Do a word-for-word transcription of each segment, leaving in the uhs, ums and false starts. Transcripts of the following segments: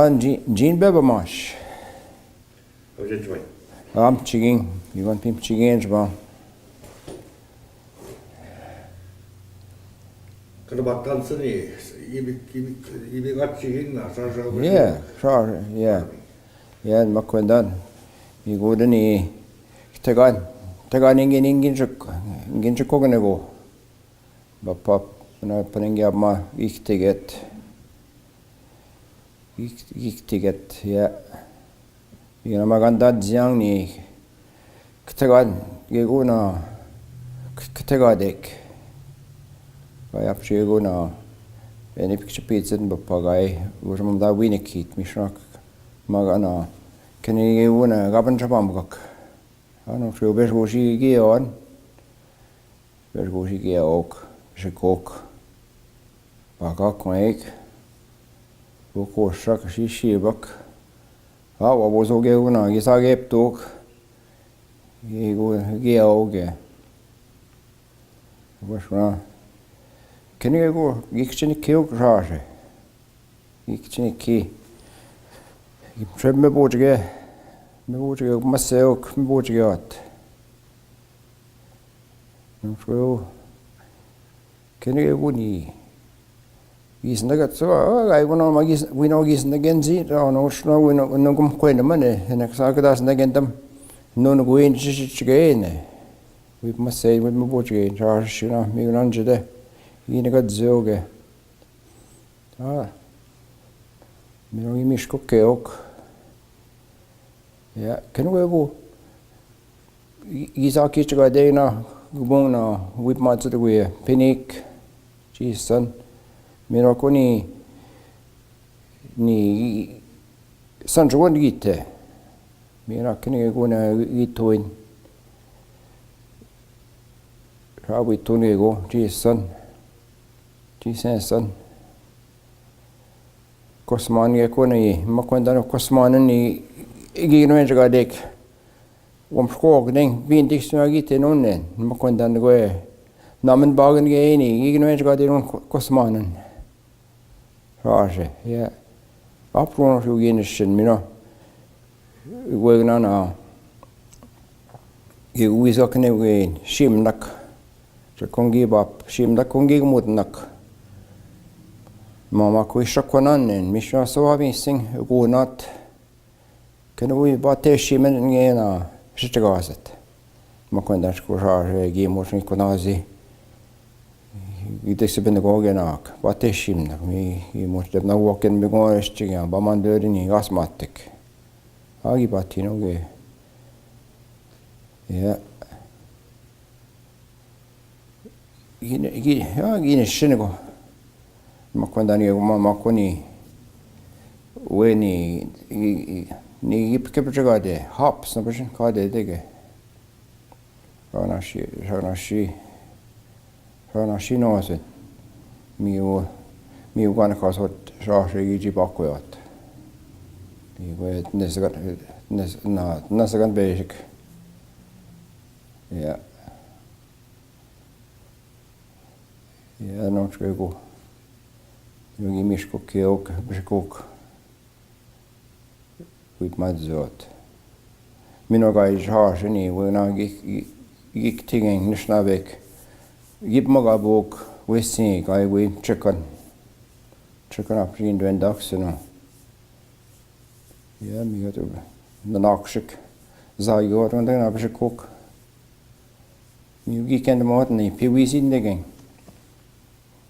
जी, जीन बेबा माश। अब जज भाई। आम चिगिंग, इवन पिम चिगिंग जबा। कद बात ताल से नहीं, ये भी, ये भी, ये भी बात चिगिंग ना, सा, सा, ये, सा, ये। ये मक्वेंदन, ये गोदनी, तेगान, तेगान इंगिन, इंगिन चुक, इंगिन चुक को गने गो। Bappa, na panengi abma iktiget. Ik-, iktiget, ya. Ina maganda ziang ni ktega geguna, k-, ktega dek. Gai apshi geguna, eni pikchi pitzen bappa gai, urmam da wini kit, mishnak magana. Keni geguna, gaban chabam gak. Ano, shu besh goshi gion. Besh goshi giok, shikok. Baka kwek. Wo koshak shi shibak. Ha, wa bozo geguna, gisa geptok. Gigo, giok. Bashuna. Keni gigo, gikchini kiok rashe. Ikchini ki. Im chwe me bochge. Me bochge, maseo, me bochge at. Im chwe. Keni ke guni. Gis na gatsa, ai guna ma gis, wino gis na genzi, no, no, shno, wino, no, gum kwen mane, na ksa ka das na gendam. No, no, gwin chi, chi, chi, gene. Wi maseo, wi me bochge, cha, shina, mi nan jede. Ina gatsa ge. Ah. Mino i mishko keok. Ya, kenu egu. I, i zaki chiga de na, gbung na, wip matsu de gwe, pinik, chisan. Mino ko ni, ni, san chuan gite. Mino kenu egu na gitoin. Ra gitoin egu, chisan. Chisan san. Kosman ye ko ni, ma kwenda no kosman ni, igi no en jaga dek. Wam shko gnen, bin dik sma gi te non nen, ma kwenda no gwe. Namen bagen ge ni, igi no en jaga de non ko-, kosman. Raje, ya. Ap rono shu gin shin mino. Wegna na. Ye wiza kene wen shimnak. Che kongi bap shimnak kongi mutnak. Mama ko shakwanan nen, misha sawa bin sing gunat. Kene wi bate shimen ngena shitgazet. Ma kwenda shko raje gi moshin kunazi. Gidek se ben go genak. Bate shimnak mi, gi moshin na waken mi go eshtiga. Ba man döri ni gas mattek. Agi batino ge. Ya. Gine, gi-, ya, gine shinigo. Ma kwenda ni, ma, ma koni. We ni, i, i, ni ip ke pechagade. Hap, sa pechin kade dege. Rana shi, rana shi. Rana shi no se. Miu, miu gan ka sot, sha shi gi ji bakwe at. Miu we nesegan, nes-, na, nesegan basic. Ya. Ya, no chkego. Yogi mishko keok, bishkok. Wip madzot. Mino gai jashini, wena gik, gik, gik tingeng, nishnabek. Yip magabok, wesi, gai wi chicken. Chicken aprin dwen daksino. Ya, mi gato. Nanakshik. Zai got, wanda na bishkok. Mi gi kend mot ni, pi wi sin degen.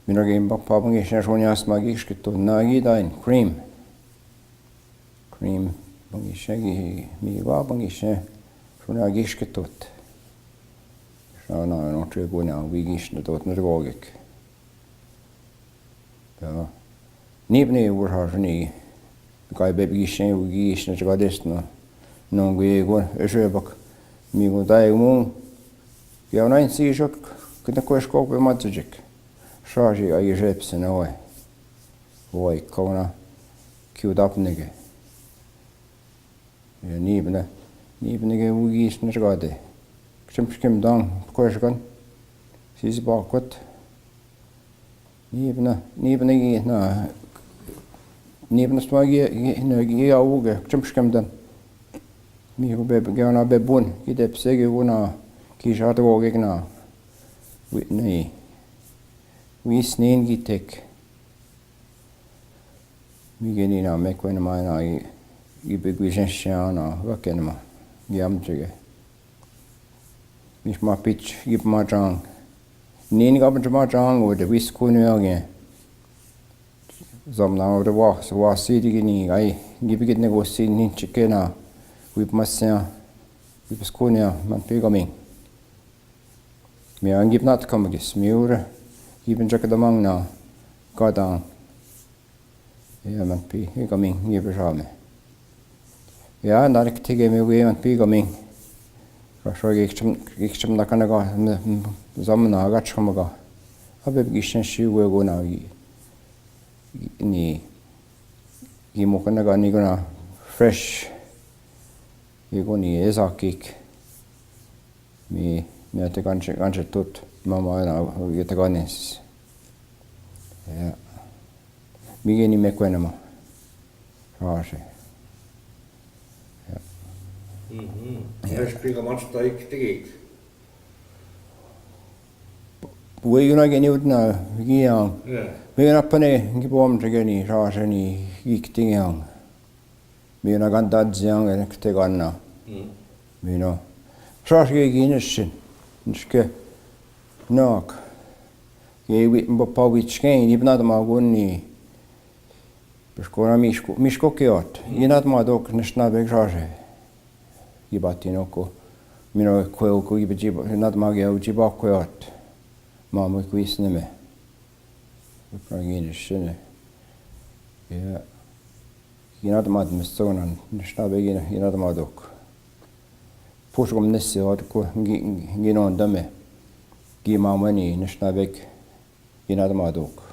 Mino gi bak pa bangi shen shoni asma gi shkitu na gi dain, cream. Cream, bangi shen gi, mi wa bangi shen, shoni agi shkitut. Shana, no, tre guna, wi gi shna tot, na gogik. Ya. Ni bne wur ha ni. Kai be bi shen u gi shna chga des no. No gwe go eshe bak. Mi go dai mu. Ya na in si shok kna ko shko be mat jik. Sha ji ai je pse na wai. Wai ko na. Ki u dap ne ge. Ya, ni bna, ni bna ge u gi sna chga de. Kchim shkim dang, kosh kan. Sis ba kot. Ni bna, ni bna gi na. Ni pnas ma gi, gi, ne, gi, au ge, chum shkem dan. Mi go be, ge na be bun, ki de pse ge go na, ki shat go ge na. Wi, ni. Wi snin gi tek. Mi ge ni na me kwen ma na i, i be gwi shen shen na, wa ken ma. Gi am chege. Mi ma pich, gi ma chang. Nin ga ma chang, wo de wis kun ya ge. Zam na wo de wa, wa si di gi ni, ai, gi be git ne go si nin chike na. Wi ma sya, wi skun ya, man pe ga ming. Mi ang gi na ta kam gis, mi ur, gi ben chak da mang na, ka dang. Ya, man pi, e coming, ye pe sha me. Ya, na rik te ge me we man pi coming. Ka sha ge chum, ge chum na kana ga, me, zam na ga chum ga. Abe gi shen shi we go na gi. Ni, gi mo kana ga ni go na fresh. Ye go ni e za kik. Mi, mi ate kanche, kanche tut. Mama na, ye te ganes. Ya. Mi ge ni me kwena ma. Rashe. Ya. Mhm. Ya. Respi ga mach ta ik tigik. Wo yuna ge ni utna, gi yang. Ya. Mi na pane, gi bom te ge ni, rashe ni, ik ting yang. Mi na gan dad ziang, en kte gan na. Mm. Mi no. Sas ge gi ne shin. Nske. Nok. Ge wi, mbo pa wi chke, ni bna ma gun ni. Pes ko na mishko, mishko ke ot. Mm. Gi na ma dok, nishna beg sas. Gi batino ko. Mi no ko ko gi ji na ma ge ji ba ko ot. Ma mo kwis ne me. Pra gi ne shin. Ya. Ginat mad mistonan, nishna begi ginat madok. Push gom nisi hot ko gi, gi, ginon dame. Gi mamani, nishna beg, ginat madok.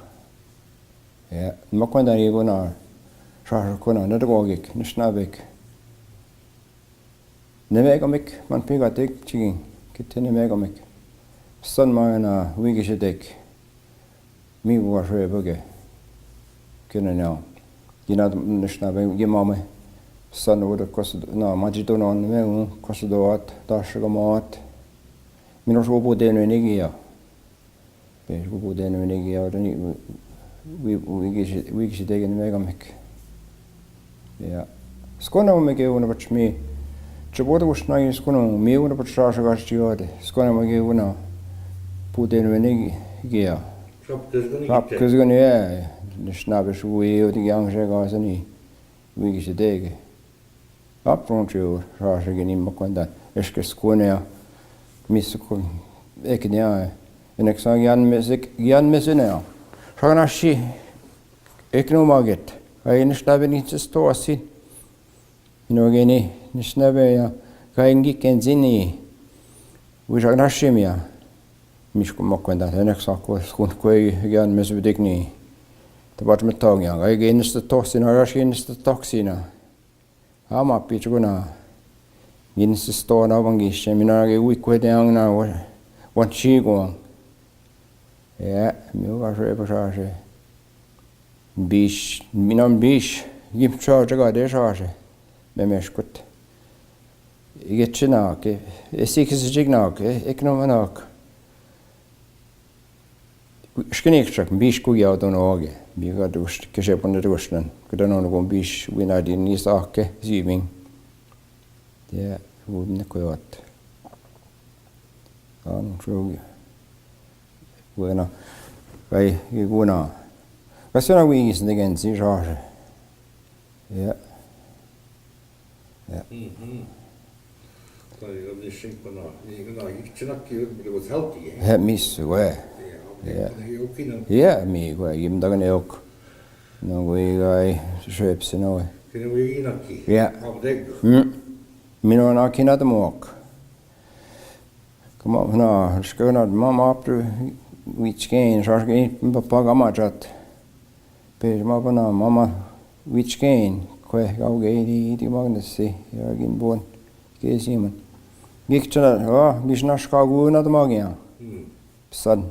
Ya, makonda ni guna, shashar kuna, nadgogik, nishna beg. Nemegomik, man piga tek, chigin, kite nemegomik. San maena, wigi shedek. Mi gua shwe bege. Kene neo. Gina nishna be, gi mame. San wo de kos, na, majito no, neme, un, kos do at, dash ga mat. Mi no shwo bo de no ne gi ya. Pe shwo bo de no ne gi ya, ni, wi, wi, wi, gi shi, wi, gi shi de nemegomik. Ya. Skona me ke una bach mi. Chubot ushna gi skona mi una bach sha sha gash chiwa de. Skona me ke una pute no ne gi ya. Rap kizgani ya. Nishna be shu ye odi yang she ga sani. Wi gi shi de ge. Ap pron chu sha sha gi ni makonda. Eske skona ya. Mi skon. Ek ne ya. Enek sa gyan mesik, gyan mesik ne ya. Shagna shi. Ek no maget. Ai nishna be ni sto asin. Ino geni, nishna be ya, ka ingi kenzini, wisha nashim ya. Mishku mokwenda, tenek sako, skun kwe, gyan mesbidikni. Tabat metog ya, ka geni sta toxina, rashi nista toxina. Ama pichguna, geni sta na wangi shemina ge wi kwe de angna, wan chi gwang. Ya, mi wa shwe pa sha she. Bish, minam bish, gim cha jaga de sha she. Me meshkut. Ige china ke, esi kisi jigna ke, ek no manak. Shkini kchak, bish ku ya to no ge. Bi ga dush, ke she pun dush nan. Kuda no go bish, wina di ni sa ke, zibing. Ya, wo ne ko yot. An, so, bueno. Kai, i guna. Kasana wi is ne gen si sha. Ya. Ya. Mhm. Kai, am ne shin ko na. Ni na, i china ki, it was healthy, eh? He, mis, we. Ya, okay. Ya. Kana yo kina. Ya, mi, we, im daga ne ok. No, we, gai, shep se no, we. Kina we ina ki. Ya. Ab deg. Mm. Mi no na kina de mok. Kama na, shkana, ma, ma, pre, wichkein, shashkein, papa gama chat. Pe ma pana, mama, wichkein, kwe, gau gei, di, di magnesi, ya gin bon, ke siman. Gik chana, ha, gishna shkagu na tma gya. Hmm. San,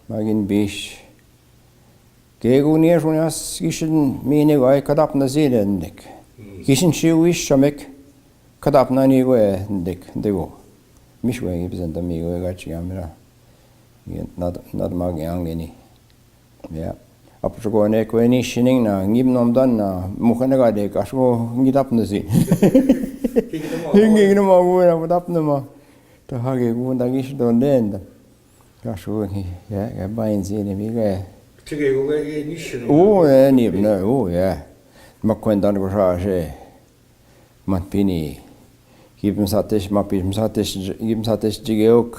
magin bish. केगु नी सुन्यास किशन मीने गाय कदाप नजीर है देख। किशन शिव इस शमेक कदाप ना नी गो है देख, देखो। मिश गो है, ये पसंद तो मी गो है, गाची गया मेरा। ये नद, नद मा गया आंगे नी। या। अब तो कोने कोई नी शिनिंग ना, गिब नोम दान ना, मुखने का देख, अशको गिदाप नजीर। हिंगे गिन मागो है, कदाप नमा। तो हागे गो दागिश दोन देन। अशको ही, या, या, बाइन जी ने भी गए। ठीक है, वो गए, ये निश्चय नहीं। ओ, है, नी, ना, ओ, या। मक्खन दान को सास है। मत पीनी। गिब सातेश, मा पीस सातेश, गिब सातेश जिगेउक।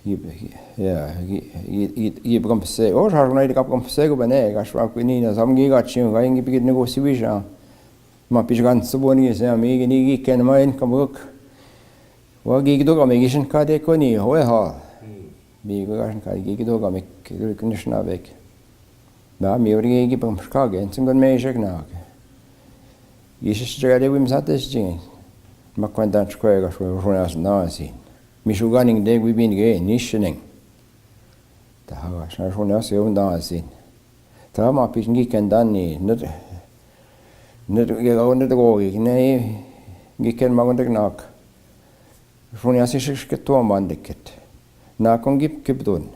गिब, या, गि-, गि-, गि-, गिब कम से, ओ, सास नहीं, कम से को बने, का श्वाप की नी, ना, सम गी गाची, गाएंगे, पिकित ने को सिविशा। मा पीस गान सुबोनी से, हम गी नी, गी केन माइन कम उक। वा गी दो का में गिशन का देखो नी, होए हा। हम्म। मी गो गाशन का गी दो का में गिशन ना बेक। ना, मी और गी पम का गे, सिंगन में इशक ना के। गिशन जगह दे विम सातेश जी। मक्खन दान चुकोएगा, सो, सो ना, ना, सी। मिशु गानिंग दे, वी बीन गे, निश्चनिंग। ता हा, सा, सो ना, से, उन दान, सी। ता मा पीस गी केन दान नी, नत, नत, ये गाओ नत गो, गी, नी, गी केन मागन तक नाक। सुन्या से शिश के तो मान देखत। नाकों गिप किप दोन।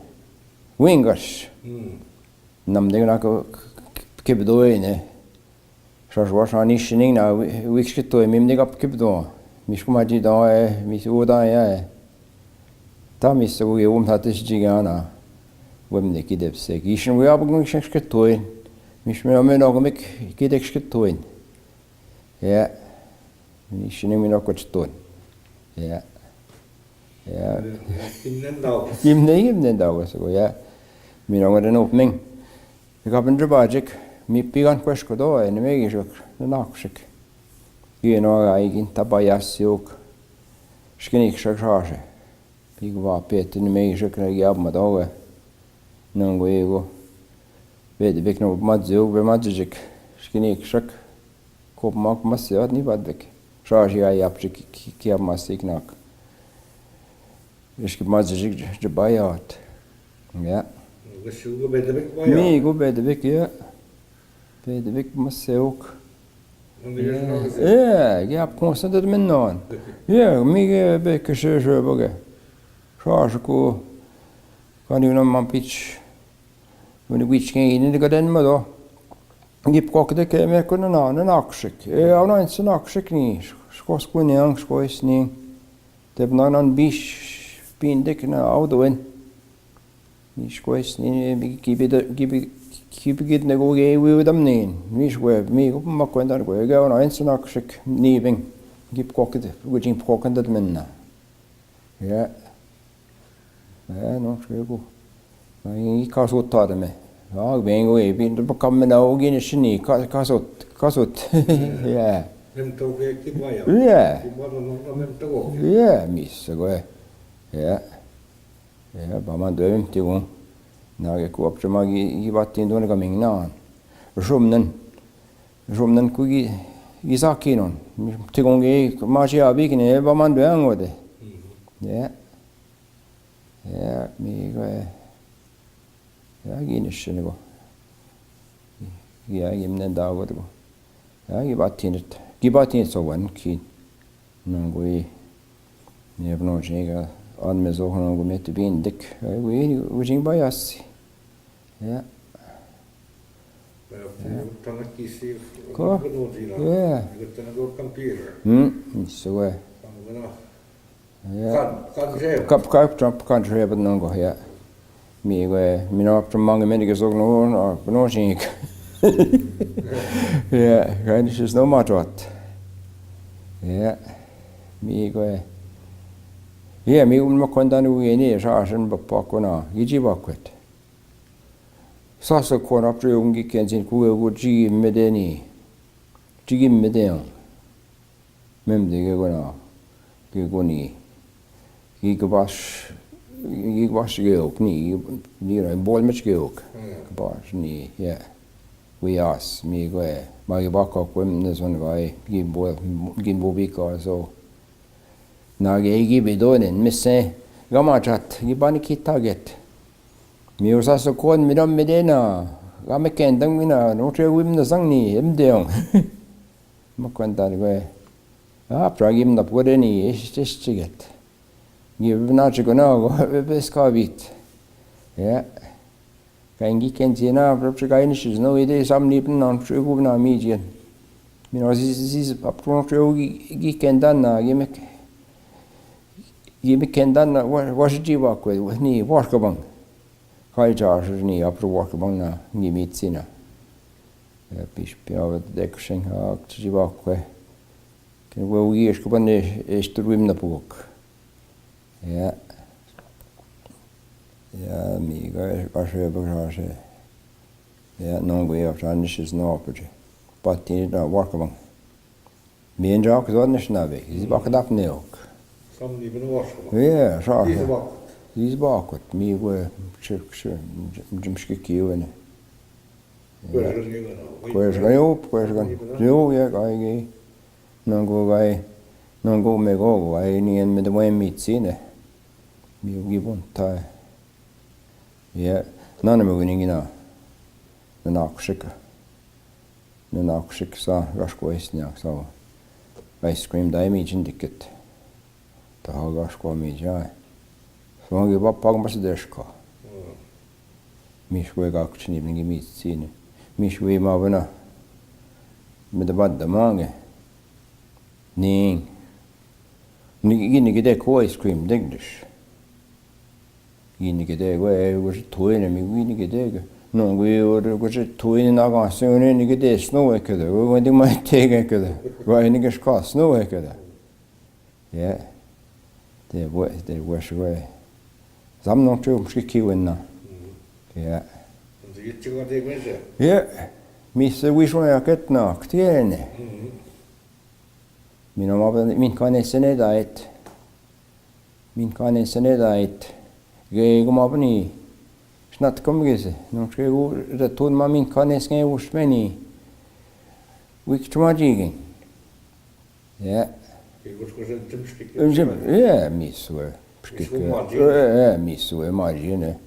विंगर्स। हम्म। नम देख नाको किप दो है ने। ससुआ सानी शिनिंग ना वि-, विक्स के तो है, मिम देख आप किप दो। मिसको माजी दो है, मिस वो दो है। ता मिस को ये उम थाते जी गया ना। वो हमने की देव से। ईशन वो आप को शिश के तो है। मिस में हमें नौक में की देख के तो है। या। Ni shini mino koch ton. Ya. Ya. Imnen daw. Imne, imnen daw, so, ya. Mino ngode no pning. Ka ben bajik, mi pigan kwes ko do, ne me gishok, ne nakushik. Gino ai gin tabayas yok. Shkinik shak shashe. Pigwa pet ne me gishok, ne yab madoge. Nungu ego. Bede bik no madzuk, be madzuk. Shkinik shak. Kop mak masiyat ni badbek. Shashi ay yapcı ki, ki, ki yapmazsa iknak. Eski mazıcık cı bayat. Ya. Gışı go bedebek bayat. Mi go bedebek ya. Bedebek masevuk. E, ya konsa dedim non. Ya, mi ge be kışı şu bage. Shashi ko. Kani unan mampiç. Uni wichken ini de gaden ma do. Gip kok de ke me kuna na, na nakshik. E, avna insu nakshik ni. Shkos kuni ang, shkos ni. Te bna nan bish pindek na avdoen. Ni shkos ni, gibi de, gibi, gibi git ne go ge wi dam ni. Ni shkwe, mi go ma kwen dan go ge avna insu nakshik ni bing. Gip kok de, gujin kok de menna. Ya. Eh, no, shego. Ai, kasot ta de me. Ah, vengo e, bin, pa kam na o gine shini, ka-, kasot, kasot. Ya. Mem to ke ki baya. Ya. Ki baya no, no, mem to go. Ya, mis, go e. Ya. Ya, ba man do em ti gun. Na ke ku apcha ma gi, gi batin don ka ming na. Rumnen. Rumnen ku gi, gi sakinon. Ti gun gi ma chi abi kine, ba man do ango de. Ya. Ya, mi go, ya, gi nishin go. Ya, gi mnen da go go. Ya, gi batin, gi batin so wan ki. Nungu i, ne bno jinga, an me zo nungu me te bin dik. Ya, wi, wi jing bayasi. Ya. Ko? Ya. Hmm, so go. Ya. Kap, kap, kap, kan tre bad nungu, ya. Mi go, mi no, ap mang me ni ke zog no, no, no, sing. Ya, kan sis no ma tot. Ya. Mi go. Ya, mi un ma kondan u ni, sa, sa, ba, pa, ko na, iji ba kwet. Sa, sa, ko na, pre, ungi, ken, sin, ku, go, ji, me, de, ni. Ji, me, de, on. Mem de ge gona, ge goni. Ge gbash, ge gbash ge ok ni, ni ra bol mech ge ok. Hmm. Gbash ni, ya. Wi as, mi go e. Ma ge bak ok, wem ne zon ga e. Ge bol, ge bo bi ka so. Na ge ge bi do nen, mi se. Ga ma chat, ge ban ki target. Mi usa so kon, mi dam mi de na. Ga me kendang mina, no che wi mna sang ni, em de ong. Mo kwen dan gwe. A, pra gi mna pore ni, es, es chiget. Gi mna che gona go, be, be ska bit. Ja. Kan gi ken je na, pra che ga ni shi no, ide sam ni pna, che gu na mi je. Mi no, zi, zi, zi, pa pro che gi, gi ken dan na, gi me, gi me ken dan na, wa, wa shi ji wa kwe, wa ni, wa ka bang. Kai ja shi ni, a pro wa ka bang na, gi mi tsi na. Ja, piš pia, wa de kshen ha, chi ji wa kwe. Ken wa wi es ka ban ne, es tur wi mna puk. Ja. Ja, mi ga, ga she, ba ga she. Ja, no go ja, fra ni shi no, pa je. Pa ti na, wa ka bang. Mi en ja ka zon ni shi na be, iz ba ka dap ne ok. Sam ni ben wa shi ka bang. Ja, sa. Iz ba. Iz ba ka, mi go, che, che, jim shi ki ki we ne. Kwe shi gan yo, kwe shi gan. Yo, ja, ga ge. Nongo gai, nongo me go gai, ni en me de mo en mi tsi ne. Mi ugi bon ta. Ja, na na me gini gina. Na na kushika. Na na kushika sa, rasko es nya sa. Ice cream dai mi jin dikit. Ta ha gasko mi ja. Songi ba pag mas deshko. Mi shwe ga kuchni bingi mi tsi ne. Mi shwe ma bana. Me de bad de mange. Ning. Ni, ni, ni de ko ice cream ding dish. Ni, ni de go, e, go se toy ne, mi, ni, ni de go. No, go, o, go se toy ne na ga se ne, ni de snow e ke de. Go, go de mai te ke de. Go, ni ke ska snow e ke de. Ja. De wo, de wo shwe. Zam no chu, mski ki wen na. Ja. Ja. Mi se wi shwe ja ket na, ktiene. Min ma, min kan ne se ne dait. Min kan ne se ne dait. Ge go ma bani. Snat kom ge se. No che go, de tun ma min kan ne se ge ush meni. Wi ktuma ji ge. Ja. Ja, mi swe. Pskik. Ja, mi swe, ma ji ne.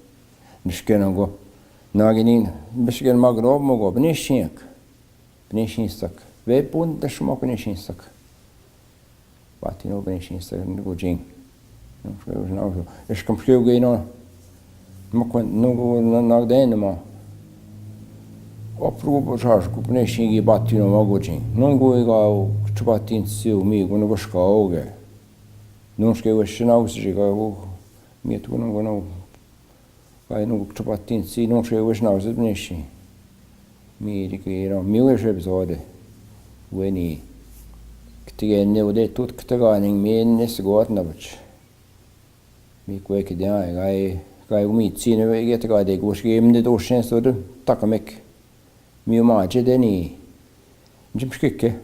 Nishke no go. Na ge ni, bishke ma gro mo go, bne shink. Bne shinsak. Ve pun de shmo bne shinsak. Pati no bne shinsak, ni go jing. No, no, es kom shke ge no. Ma kwen, no go na, na de no ma. Opru bo shas ku bne shingi bati no ma go jing. No go ga chupatin siu mi go no go shka oge. No shke we shina usi ga go. Mi tu no go no. Kai no chupatin si no che wes na usi bne shi. Mi ri ke no, mi we she bizode. We ni. Ktige ne ude tut ktige ning mi ne sgot na bach. Mi kwe kide ai, kai, kai mi tsi ne we ge ta de go shi mi de do shen so de tak mek. Mi ma che de ni. Jim shkike.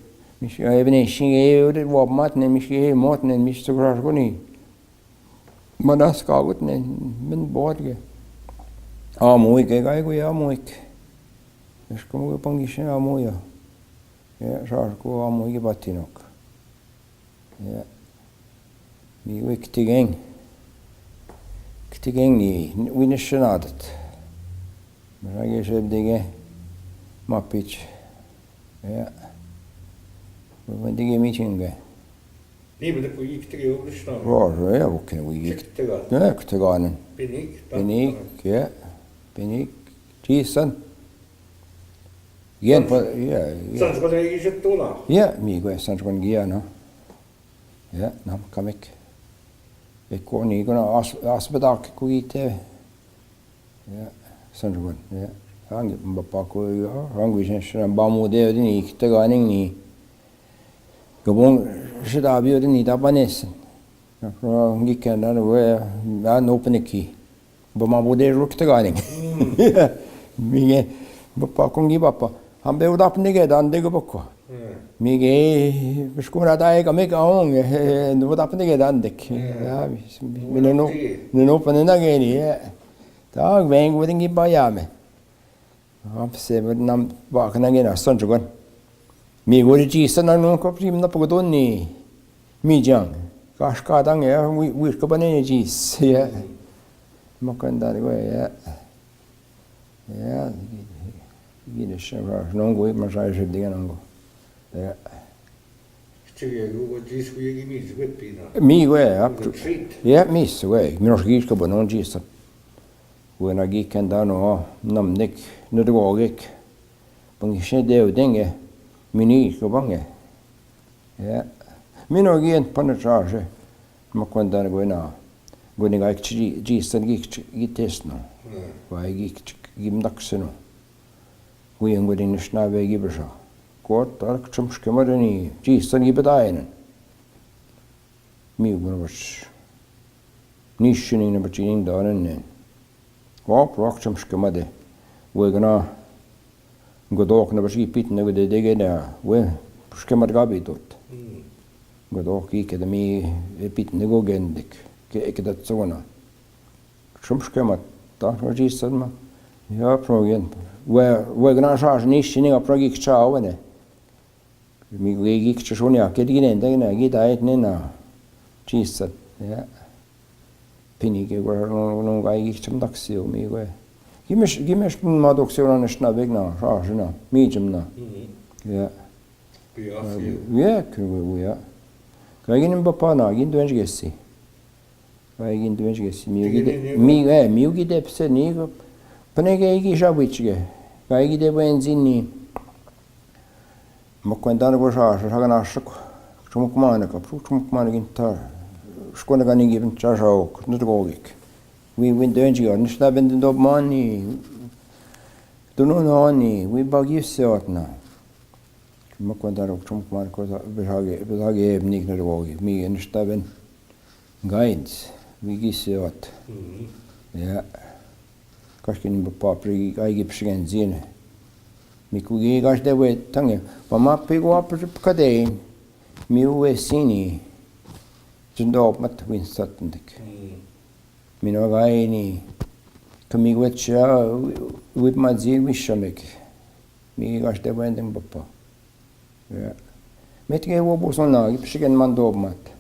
Mi shi ai bne shi e wa mat ne mi shi mot ne mi shi so ni. Mana skagut ne, min bot ge. Amuik, kai ko amuik. Esko mo pangi shen amuya. Ja, sar ko amuik batinok. Ja. Mi we ktigeng. Ktigeng ni, wi ne shanadat. Mara ge sheb dege. Mapich. Ja. Wi dege mi chinge. Ni bide ku yik tege yok dishna. Ro, ro, ja, wo kene wo yik. Chik tega. Ja, kteganen. Pinik, ta. Pinik, ja. Pinik. Tisen. Yen pa, ja, ja. Sanskon e yik tola. Ja, mi go sanskon gia, no. Ja, nam kamik. E ko ni go na as, as bedak ku yite. Ja, sanskon, ja. Hangi bapa ko, ja, hangi sen sen bamu de ni kteganen ni. Gabon shida bi odin ni da banesen. Ngi kenda we, a no pniki. Ba ma bude ruk tagani. Minge, bapa kongi bapa. Ham be uda pnike dan de bako. Minge, bishkuna da e kame ka hong, no uda pnike dan de. Ja, mi no, no pnena geni. Ta veng wadingi ba ya me. Am se nam bak na gena sanjugan. Mi gori ji sana no ko prim na pugdon ni. Mi jang. Kash ka dang ya, wi, wi ka bane ni ji se. Makan dari wa ya. Ya. Gine šaš nongo, ima šaš diga nongo. Ja. Čige go, go, dži su je gi mi zve pina. Mi go, ja, go, treat. Ja, mi su go, mi noš giš ka bono dži sa. Go na gi kenda no, nam nek, no go gek. Bangi še dev denge, mi ni go bange. Ja. Mi no gi en pana šaše. Ma kwen dan go na. Go ni ga ik či, dži san gi, gi tesno. Ja. Go gi, gi mdakseno. Go jen go ni nišna ve gi brša. Ko tar čumške mare ni, dži san gi bedajnen. Mi go na baš. Niši ni na bači ni danen ne. Go prok čumške made. Go gna. Go dok na bači pitne go de dege na. Go ške mad ga bi tot. Mm. Go dok i ke da mi e pitne go gendek. Ke, ke da cona. Čumške mad. Ta no dži san ma. Ja, progen. Go, go gna šaš niši ni ga progi kča ovene. Mi go gi kča šunja, ke di ne, da ne, gi da et ne na. Dži san, ja. Pini ke go no, no ga gi kča mdaksio, mi go. Gi meš, gi meš ma doksio na nišna begna, šaš na, mi čem na. Mhm. Ja. Ja, sio. Ja, ke go, ja. Ka gi nim bapa na, gi nim doenč gesi. Ka gi nim doenč gesi, mi gi de, mi, e, mi gi de pse ni go. Pane ke gi šabuč ge. Ka gi de benzin ni. Ma kwen dan go šaš, šaš ga na šak. Čumuk mane ka, čumuk mane gin ta. Ško ne ga ni gi ben ča šauk, nut go gik. Vi, vi doenč gi, nišna ben do mani. Duno no ni, vi bagi se otna. Ma kwen dan go čumuk mane ko, bešage, bešage, nik nut go gik. Mi nišna ben. Gainc, vi gi se ot. Mhm. Ja. Kaške ni bapa pri, ai gi pšgen zine. Mi ku gi gaš de ve tange. Pa ma pi go ap kade. Mi u ve sini. Jindo mat vin sat ndik. Mm. Mi no gai ni. Ka mi gwe cha, vi ma zin vi shamek. Mi gi gaš de ve ndem bapa. Ja. Met ge wo bus na, gi pšigen man dob mat.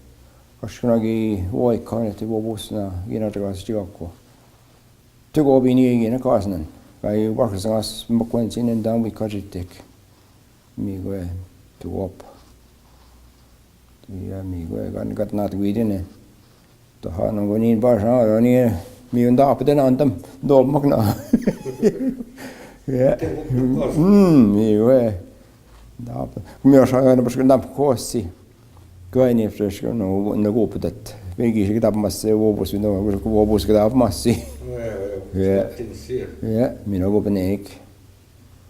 Kaškna gi wo i kane te wo bus na, gi na tgas čigako. Te go bini gi na kasnan. Kai bakr sangas makwen sinen dam gi kajitek. Mi go e, tu op. Ja, mi go e, gan gat nat gi dine. To ha no go ni ba sa, ro ni, mi unda ap de na antam, dob makna. Ja. Mm, mi go e. Dap. Mi o sa gan bas dap kosi. Go ni fresh no, no go putat. Ve gi dap mas se, wo bus no, wo bus dap mas se. Ja, ja, ja. Ja. Ja, mi no go pnek.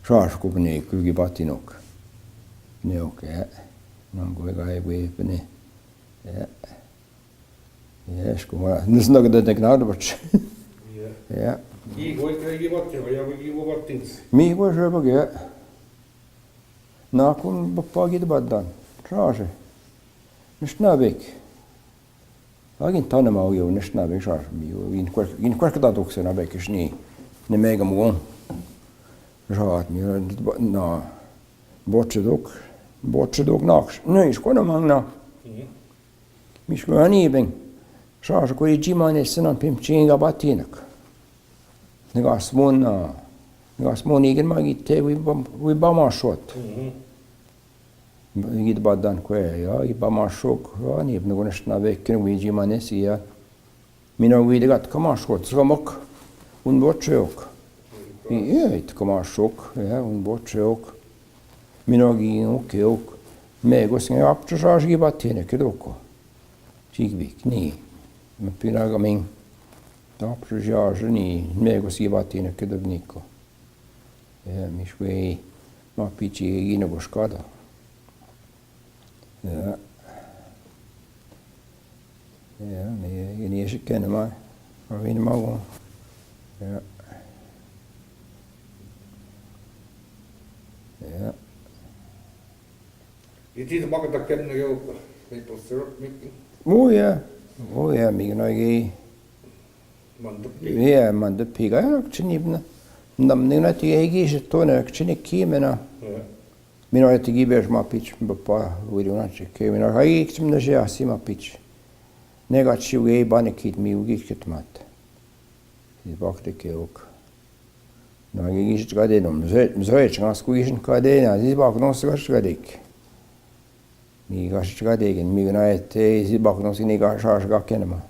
Šaš ko pnek, ku gi batinok. Ne ok, ja. No go ga e ve pne. Ja. Ja, ško ma, nisam da da nek na da bač. Ja. Ja. Gi go e gi batinok, ja, gi go batinok. Mi go šaš bak, ja. Nakon bapa gi de badan. Šaše. Nišna bek. Agin tane ma ujo, nišna bek šaš. Mi ujo, in kwer, in kwer kada dok se na bek šni. Ne mega mo. Šat mi, na. Boče dok. Boče dok nakš. Ne, iško na mangna. Mhm. Miško ani ben. Šaš ko i džimane se nam pim činga batinak. Nega smona. Nega smoni gen ma gite vi ba, vi ba ma šot. Mhm. Git badan ko e, ja, i ba ma šok, ja, ni, nego nešto na veke, nego i džimane si, ja. Mi no vidi gat ka ma šok, ska mok. Un bočeok. I, ja, it ka ma šok, ja, un bočeok. Mi no gi, ok, ok. Me go snge ap čaš gi batine, ke doko. Čik bik, ni. Me pina ga ming. Ap čaš ni, me go si batine, ke dobniko. Ja, miško i, ma piči i ne boškada. Ja. Ja, mi, i nije še kene ma, a vin ma go. Ja. Ja. I ti to maka da kene jo, mi posero, mi. O ja, o ja, mi no i. Mando pi. Ja, mando pi ga, ja, čini bna. Nam ni na ti egi še to ne, čini ki me na. Ja. Mi no ti gi beš ma pič, bapa, vidi na če, ke mi na, ga i čim na še asi ma pič. Nega či uge i bane kit mi ugi kit mat. I bak de ke ok. ना गी गिश चका they know, मुझे, मुझे चका सको गिश का दे ना, जी बाक नो सका चका दे के। नी गिश चका दे के, मी ना ते, जी बाक नो सका नी गिश का के नमा।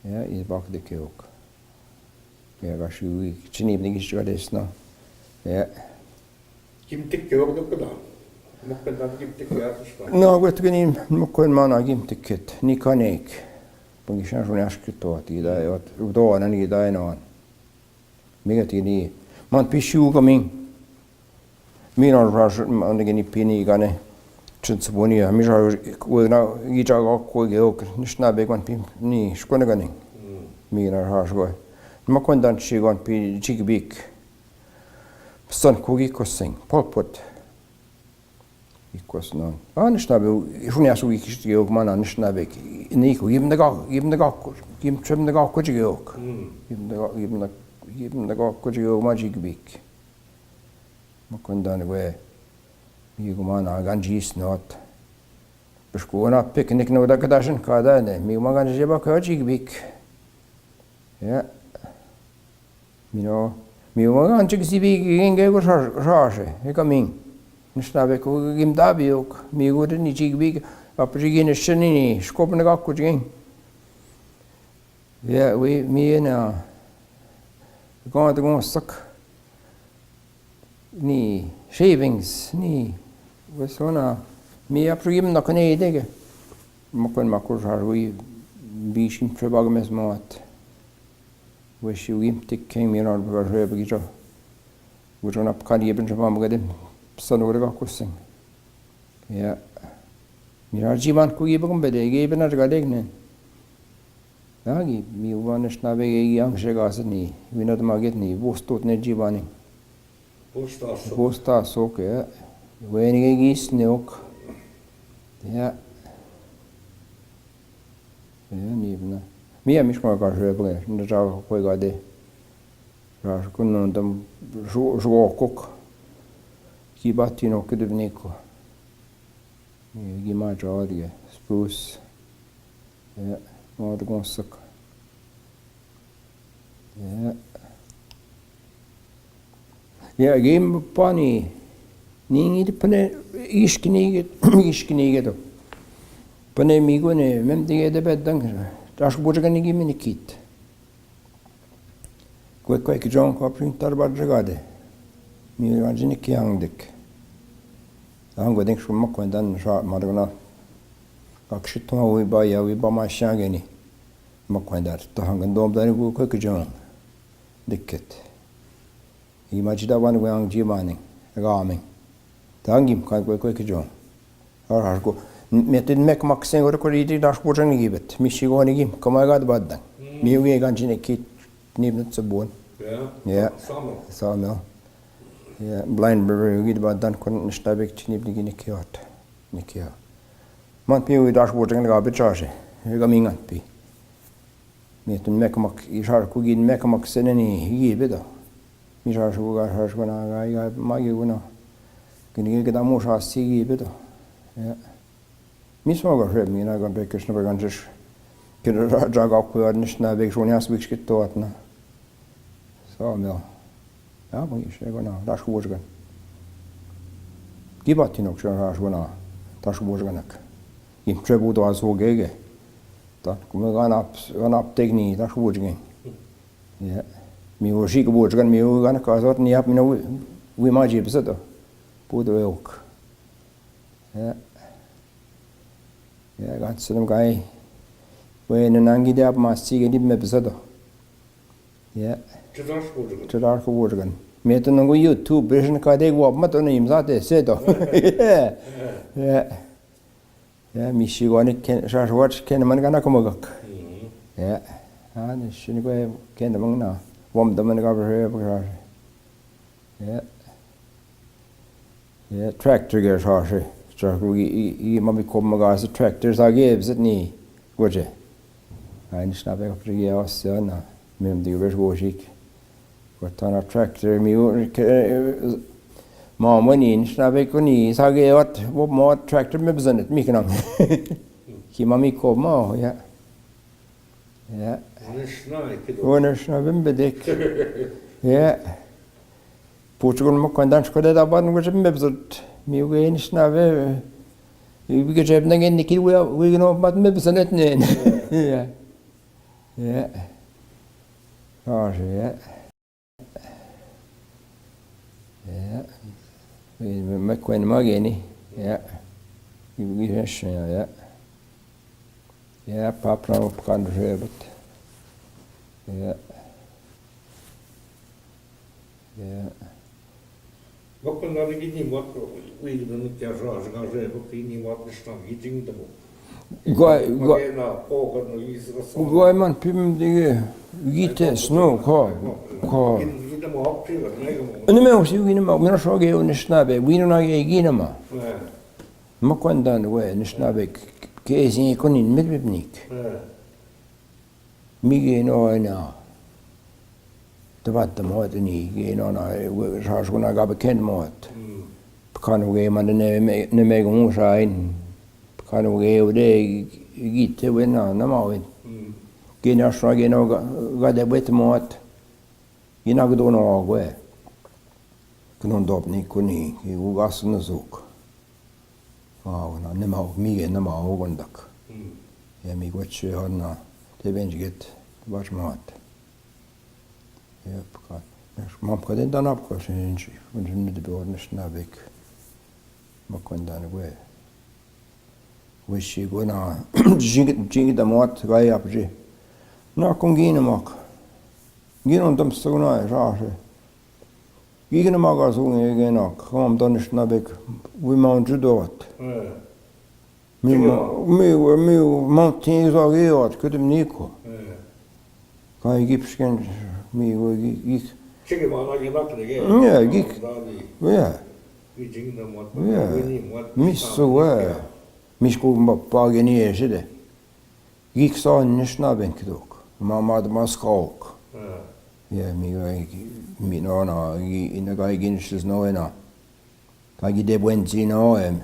या, इस बाक देखे होक। या, गिश चनी बने गिश चका दे सना। या। कीमती के होक दो कदा। मुक्कन दान कीमती के आप उसका। ना, वे तो नहीं, मुक्कन माना कीमती के, नी खाने एक। पंगिशा सुने आश कितो आती, दा, यो, दो आनन की दा, नो आन। मिगत की नी, मन पिशु कमिंग। मीना राश, मन की नी पीनी गाने। चंद सबोनी, हमेशा कोई ना, ये जागा कोई गयो, निश्ना बेगन पी, नी, शकोन गाने। मीना राश कोई। मकोन दान शी गन पी, जिग बिक। सन कोगी कोसिंग, पलपत। Ikos no. A ništa be, šunja su ikis geok mana ništa be. Niko, gim da gak, gim da gak, gim čem da gak kuč geok. Gim da gak, gim da, gim da gak kuč geok ma džik bik. Ma kondan gwe. Mi gumana ganjis not. Peško na piknik no da kadašin kada ne. Mi guma ganjis ba ko džik bik. Ja. Mino, mi wa ganchi kisi bi genge ko sha-, shashe, e kaming. Nishna be ko gim da bi ok, mi go de ni chik bi, apri gi nishni ni, shkop ne ga kuch geng. Ya, we, mi na, gant gon sak. Ni, shavings, ni, we sona, mi apri gim na kane de ge. Makon makur shar, we, bi shim trebag mes mat. Weshi wim tik keng mi nar bga rhe bgi jo. Gujona pkani ye bin jama bga de sanore ga kusing. Ya. Mi nar jiman ku ye bgum bede ge bin ar ga deg ne. Ya gi mi wa nishna be ge yang she ga sni. Winat maget ni. Bostot ne jibani. Bosta sok. Bosta sok, ya. Wenige gis ne ok. Ya. Ya, ni bna. Mi ya mishma ka shwe bge, nda cha koi ga de. Ra shkun non tam shwo, shwo kok. Ki bati no kid bni ko. Gi ma cha de. Spruce. Ya, ma de gon sok. Ya. Ya, gim pani. Ningi de pane ishkini ge, ishkini ge to. Pane mi go ne, mem de ge de bedan. Tash bujgani gi mini kit. Kwe kwe ki jon ko prin tar ba jagade. Mi ranjini ki ang dik. Ang go dik shuma kwendan sha margna. Akshitma wi ba ya wi ba ma shangeni. Makwendar, to hangan dom dari gu ko ke jong. Dikket. Ima jida wan gu ang ji mani. Gaming. Tangim kan ko ko ke jong. Ar har ko. Metin mek mak sen ore ko ridi dash bojan gibet. Mi shi goni gim. Kama gad baddan. Mi wi gan jine kit. Nib nut sabon. Ya. Ya. Sawmill. Sawmill. Ya. Blind brewery gid baddan kon nishtabek chinib ni gine kiot. Nikia. Man pi wi dash bojan ga bit chashe. Ga mingan pi. Mi tun mek mak, i shar ku gin mek mak seneni, i gi bedo. Mi shar shu ga, shar shu na ga, i ga ma gi guna. Gin gi gida mu sha si gi bedo. Ya. Mi so ga shwe, mi na ga be Krishna ba ganjish. Kira ja ga ku ya nishna be shonyas bik shkit to atna. Sawmill. Ya, mo ishe guna, dash ku bojan. Ki bat tino kshan dash guna, dash ku bojan ak. Im trebu to aso gege. Ta kuma gana ap, gana ap tegni ta shu bujgen. Ya. Mi wo shi ko bujgen mi wo gana ka zot ni ap mi no wi ma ji bsa to. Pu to yok. Ya. Ya gan sunam kai. We no nangi de ap ma si ge ni me bsa to. Ya. Chudar ko bujgan. Chudar ko bujgan. Me to nangu YouTube version ka de wo mat no imza te se to. Ya. Ya. Ya, mi shi gani ken, shashwat ken man gana kumagak. Ya. Ha, ni shi ni kwe ken man na. Wam da man ga bre, bre. Ya. Ya, tractor ge shashi. Tractor i, i, i mami kom maga se tractor sa ge bzit ni. Goje. Ai, ni shna pe kapri ge as ya na. Mem di ge besh goshik. Watana tractor mi u, ke, ma mani, nishna be kuni, sage wat, wo ma tractor me bzanet, mi knam. Ki mami ko ma, ya. Ya. Nishna be kido. Wo nishna be bedek. ये पूछ गुण में कंदान को दे दाबा नु जब मैं बजट मी वे निश्ना वे ये भी के जब नगे निकल वे वे नो बात में बसने ने। ये ये और ये ये मैं कोई नमा गए नहीं। ये ये ये ये ये पापना उपकांड रे बत ये ये बकन ना की नहीं बात को वी दन क्या सा हजगा से बकरी नहीं बात निश्ना की जिंग दबो। गोय गोय ना को कर ना वी से रसो गोय मन पिम दिगे गीते स्नो को को इन इन माप से कर नहीं को इनमें उसी इन माप मेरा सो गए निश्ना बे वी ना गए गीनमा। मकोंदान वे निश्ना बे केसी को इन मेरे बिबनिक। मी गेनो ना। तबात मौत नी गेनो ना, सास गुना गाब खेन मौत। खानो गे मन ने, ने मेग मूसा इन। खानो गे उदे गीते वे ना, नमाविन। गेना स्वा गेनो गादे बेत मौत। गिना के दोनों आगो है। कनो दोप नी कुनी, कि उगास न सुख। हाँ, ना, नमाव, मी गे नमाव गुंडक। ये मी को अच्छे हर ना, ते बेंच गेत, बार मात। ये पका, माफ कर दे, दाना आपको से इंची, उन जिन में दबे और निश्ना बेक। मक्कन दान गुए। वैशी गुना, जिंग, जिंग दमोत गाय आप जी। ना कुंगी नमक। गिनो दम सगना है, राह है। गिगन मागा सुंगे गेना, काम तो निश्ना बेक, वी माउंट जुदोत। मी, मी, मी, माउंट थी जागे याद, कदम नी को। काई गिप्स केन, मी वो गि-, गिक। चिके माना ये बात लगे। या, गिक। या। ये जिंग दमोत, या। मी सो है। मी स्कूल में पागे नी ऐसे दे। Giksa nišna ben kiduk. Mamad maskauk. Ja, mi, mi no na, i, i na ga i giniš no ena. Ka gi de buen zino em.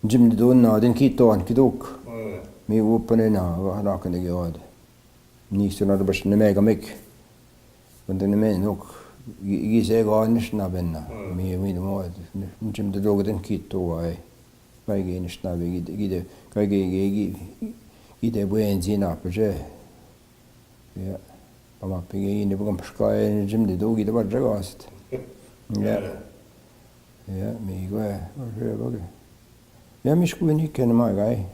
Jim de dun na den kito an kiduk. Mi upane na, na kan de god. Ni so na baš ne mega mek. Kan de ne me nok. Gi, gi se ga nišna ben na. Mi, mi no, jim de dog den kito ai. Kai ge nišna be gide, gide, kai ge, ge, gi, gide buen zina peje. Ja. Pa ma pe ge ine bugam pška e jim de do gide bar jaga sit. Ja. Ja, mi go e, je bage. Ja, mi sku ni ken ma gai.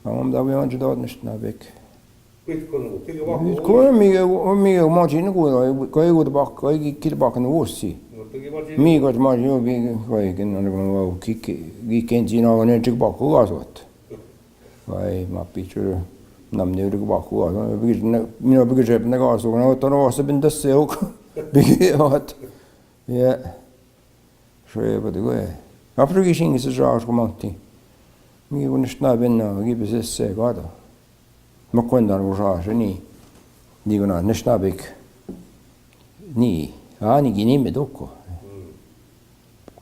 Amam da be on judot nišna bek. Ko mi, mi, ma ti ni ko, ko e go bak, ko e ki bak no si. Mi ko ma ti bi ko e ken no ki, ki, ki ken ti no ne tik bak ko asot. Vai, ma pichu nam ne tik bak ko asot. Bi ne, mi no bi je ne ko asot, no to no se bin de se ok. Bi at. Ja. Šoje pa digo e. Apro ki šingi se žaš ko manti. Mi go nišna ben na, gi be se se gada. Ma kondan go žaš ni. Digo na nišna bek. Ni, a ni gini me doko.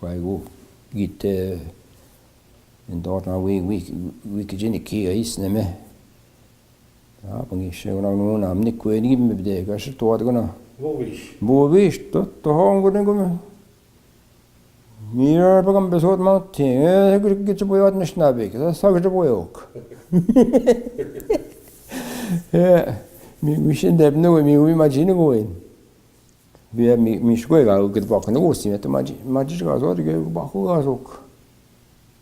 Kaj go gite, en dot na vi, vi, vi ki jini ki a is ne me. A, pa ngi še go na no nam ni ko e ni me de, ka še to at go na. Bo viš. Bo viš, to, to hon go ne go me. Mira pa kam besot ma te, e, ki, ki te boyot nišna be, ki sa ki te boyok. E, mi, mi shin dep no, mi, mi majin go en. Bi mi, mi shko ga ki bak no si, me to maji, maji ga zot, ki bak ga zok.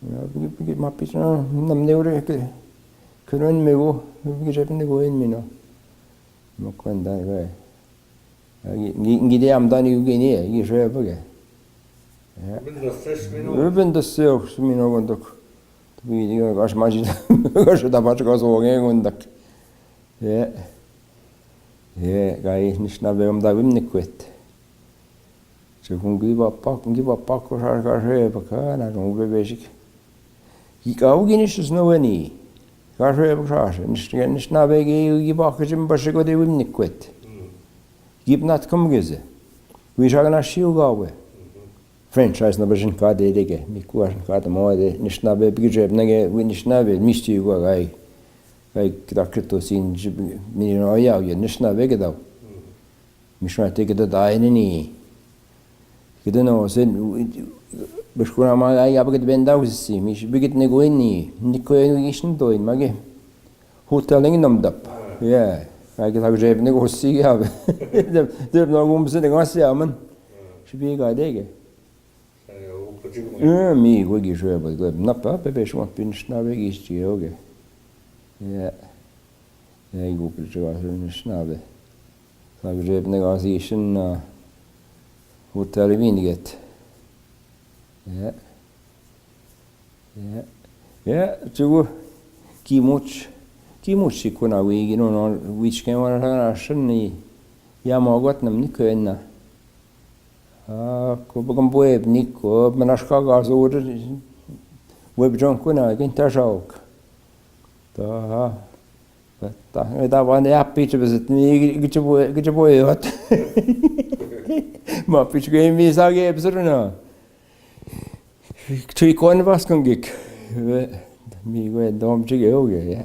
Ja, bi, bi, ma pis na, nam ne ure ke, ke no me go, bi je ne go en mi no. Ma konda ga. Ngi, ngi de amdani uge ni, ngi shoya bage. Ja. Bin das ses mi no. Bin das ses mi no gondok. Bi di ga ash maji, ga shoda bach ga so ge gondok. Ja. Ja, ga i nišna be amda vim nikwet. Čekun gi bapa, gi bapa ko šar ka še baka na, no be bešik. Gi ka u gi niš sno veni. Ka še baka še, niš, nišna be gi, gi baka čim baše ko de vim nikwet. Gi pnat kom geze. Wi šak na šiu ga we. Franchise na bašin ka de de ge. Mi ku ašin ka de mo de, nišna be bi jeb na ge, wi nišna be, mi šiu ga gai. Gai kita krito sin, mi no ja, nišna be ge da. Mishu आते किता दाय ने नी। किता नो से, बशकुना मा आई, अब किता बेंदा उसी, मिश बिगित ने गोई नी, निको ये गिशन तो इन मगे। होटल ने नम दप। या, आई किता जेब ने गोसी गया अब। जब, जब ना घूम से ने गोसी आमन। शिपी का देगे। ए, मी गो गिशो है, बस, ना पा, पे, पे, शुमा, पिन, निष्णा बे, गिश, ची, हो गए। या, या, गो, पिन, शुमा, निष्णा बे। Zagrebnega zishin na hotel vinget. Ja. Ja. Ja, tu kimuch, kimuch sikuna wigi no no wichken wana na shani. Ja, ma got nam ni kena. A, ko bagam boeb ni ko manashka gazor. Web jon kuna gin tajauk. Ta, ta, ta, ta, van de appiche bezit ni giche boe, giche boe wat. Ma piche ge mi sage bezit na. Tui kon vas kon gik. Mi go dom chige ho ge, ja.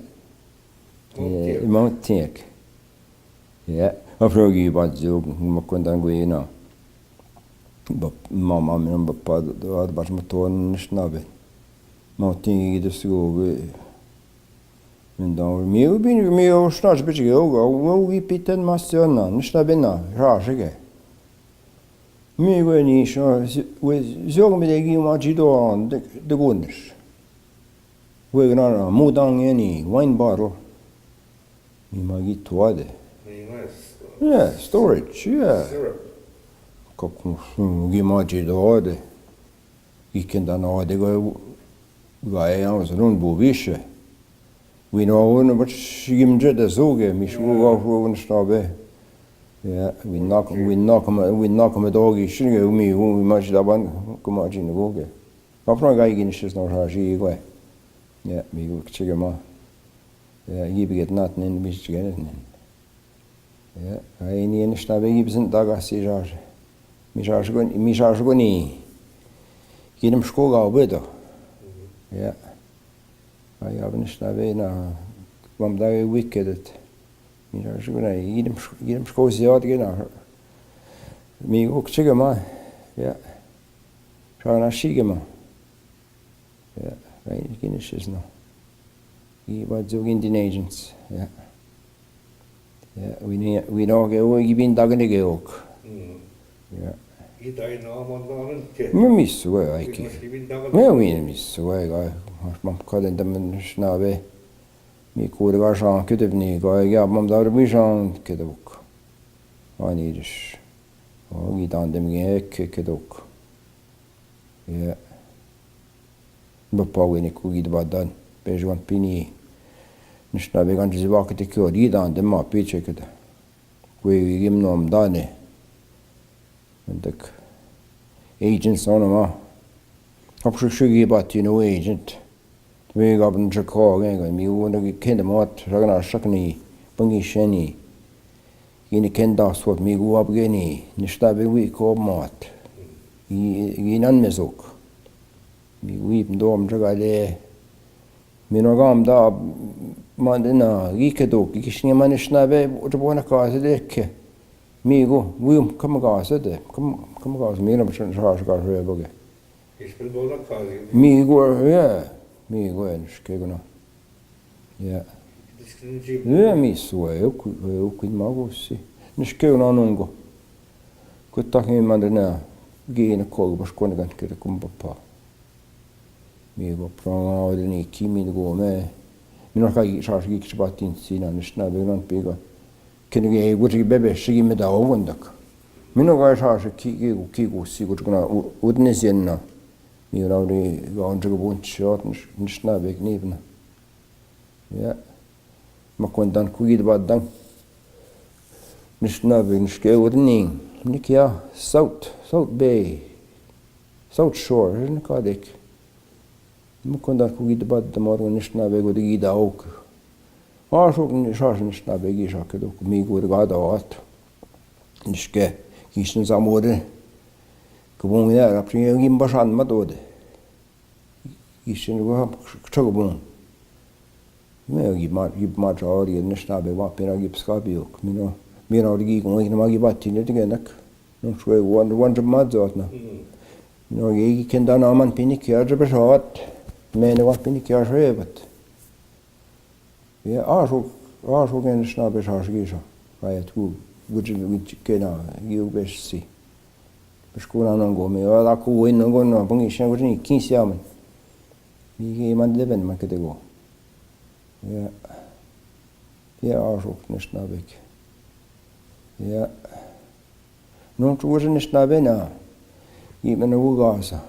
Ja, ma tiek. Ja, afrogi bat zo, ma kon dan go na. Bap, mama, mi bapa, da bat ma ton ništa na be. Ma tiek de so ge. Men dan mi u bin mi u snaš bičige u ga u gi piten masiona, ništa bina, rašige. Mi go ni šo, we zog mi de gi ma jido de, de guniš. We gna na, mu dan ni, wine bottle. Mi ma gi tuade. Mi ma s-, ja, storage, ja. Syrup. Kako gi ma jido de. Gi kenda na de go, ga e, ja, so nun bu više. Wi no, no, baš gimđe da zoge, mi šugo ga šugo ništa be. Ja, wi nak, wi nak me, wi nak me dogi šinge, mi, wi ma da ban, kuma dži ne goge. Apno ga gi nišis no šaši go. Ja, mi go kčege ma. Ja, gi biget nat nen, mi čige nen. Ja, ai ni ništa be gi bizin da ga si žaš. Mi žaš go, mi žaš go ni. Ginem ško ga obedo. Ja. Ai, ja ništa be na, mam da je wicked. Mi žaš go na, ginem ško, ginem ško ziot ge na. Mi go kčege ma. Ja. Šana šige ma. Ja, ai, gine šis no. I ba zog Indian agents, ja. Ja, wi ni, wi no ge, o gi bin dagne ge ok. Mm. Ja. I dai na man da nan ke. Mi mi su, ai, ki. Mi mi su, ai, ga. Mam ka den da men šna be. Mi kur ga šan ke de ni, ga, ja, mam da bi šan ke de ok. Ani diš. O, gi dan dem ge ke, ke de ok. Ja. Bapa wi ni ku gid badan, pe juan pini. Ništa be gan jiwa ke te kyo di dan de ma piche ke da. Wi wi gim nom dane. Dak. Agent sono ma. Ap shuk shuk gi bati no agent. Wi ga ban chako ge ga mi wu na gi kende mat, ragna shakni, bangi sheni. Gini kenda sot mi gu ap geni, ništa be wi ko mat. Gi, gi nan me zok. Mi wi dom jagale. Mi no gam da man de na, gi ke dok, gi kishni man ništa be, to bona ka se de ke. Mi gu, wi kam ga se de, kam, kam ga se, mi no sha, sha, sha, sha, boge. Ispel bola kazi. Mi go, ja, mi go, ja, niške go na. Ja. Ja, mi so, ja, ku, ja, ku ma go si. Niške go na nungo. Ku tak mi mandre na, gi na ko, baš ko ne gan ke kum papa. Mi go pranga, o de ni ki mi go me. Mi no ka gi, sha, shi, ki, batin si na, nišna, be, nan, piga. Ken ge gut ge bebe shigi me da o gondak. Mi no ga sha shi ki, ki, ki, ku si gut na u-, ut ne sien na. Mi ra ri ga on ge bun shot niš-, nišna be ni bna. Ja. Ma kon dan ku gid ba dan. Nišna be niške ut ni. Ni kya South, South Bay. South Shore, ni ka dek. Ma kon dan ku gid ba dan mar nišna be go de gida ok. A šok ni šaš nišna be gi šake dok mi go de ga da vat. Niške, ki šin zamore. Ku bun ya, rap šin gi bashan ma do de. Ki šin go ham kčak bun. Me gi ma, gi ma čar, gi nišna be ma pina gi pska bi ok. Mi no, मेरा और की कौन इतना मागी बात थी, नहीं तो कहना। नुस्को वन, वन जब मात जात ना। हम्म। नो, ये की केंदा ना मन पीने क्या जब साथ, मैंने वहाँ पीने क्या शोए बत। ये आशो, आशो के निष्णा पे सास की सा। आयत को गुज, गुज के ना, ये बेस सी। बिस्कुना ना गोमे, वाला को वही ना गो ना, पंगी शा गुज नहीं, की सिया मन। ये, ये मन दे बन मन के दे गो। ये, ये आशो के निष्णा पे के। ये, नुस्को गुज निष्णा पे ना, ये मैंने वो गा सा।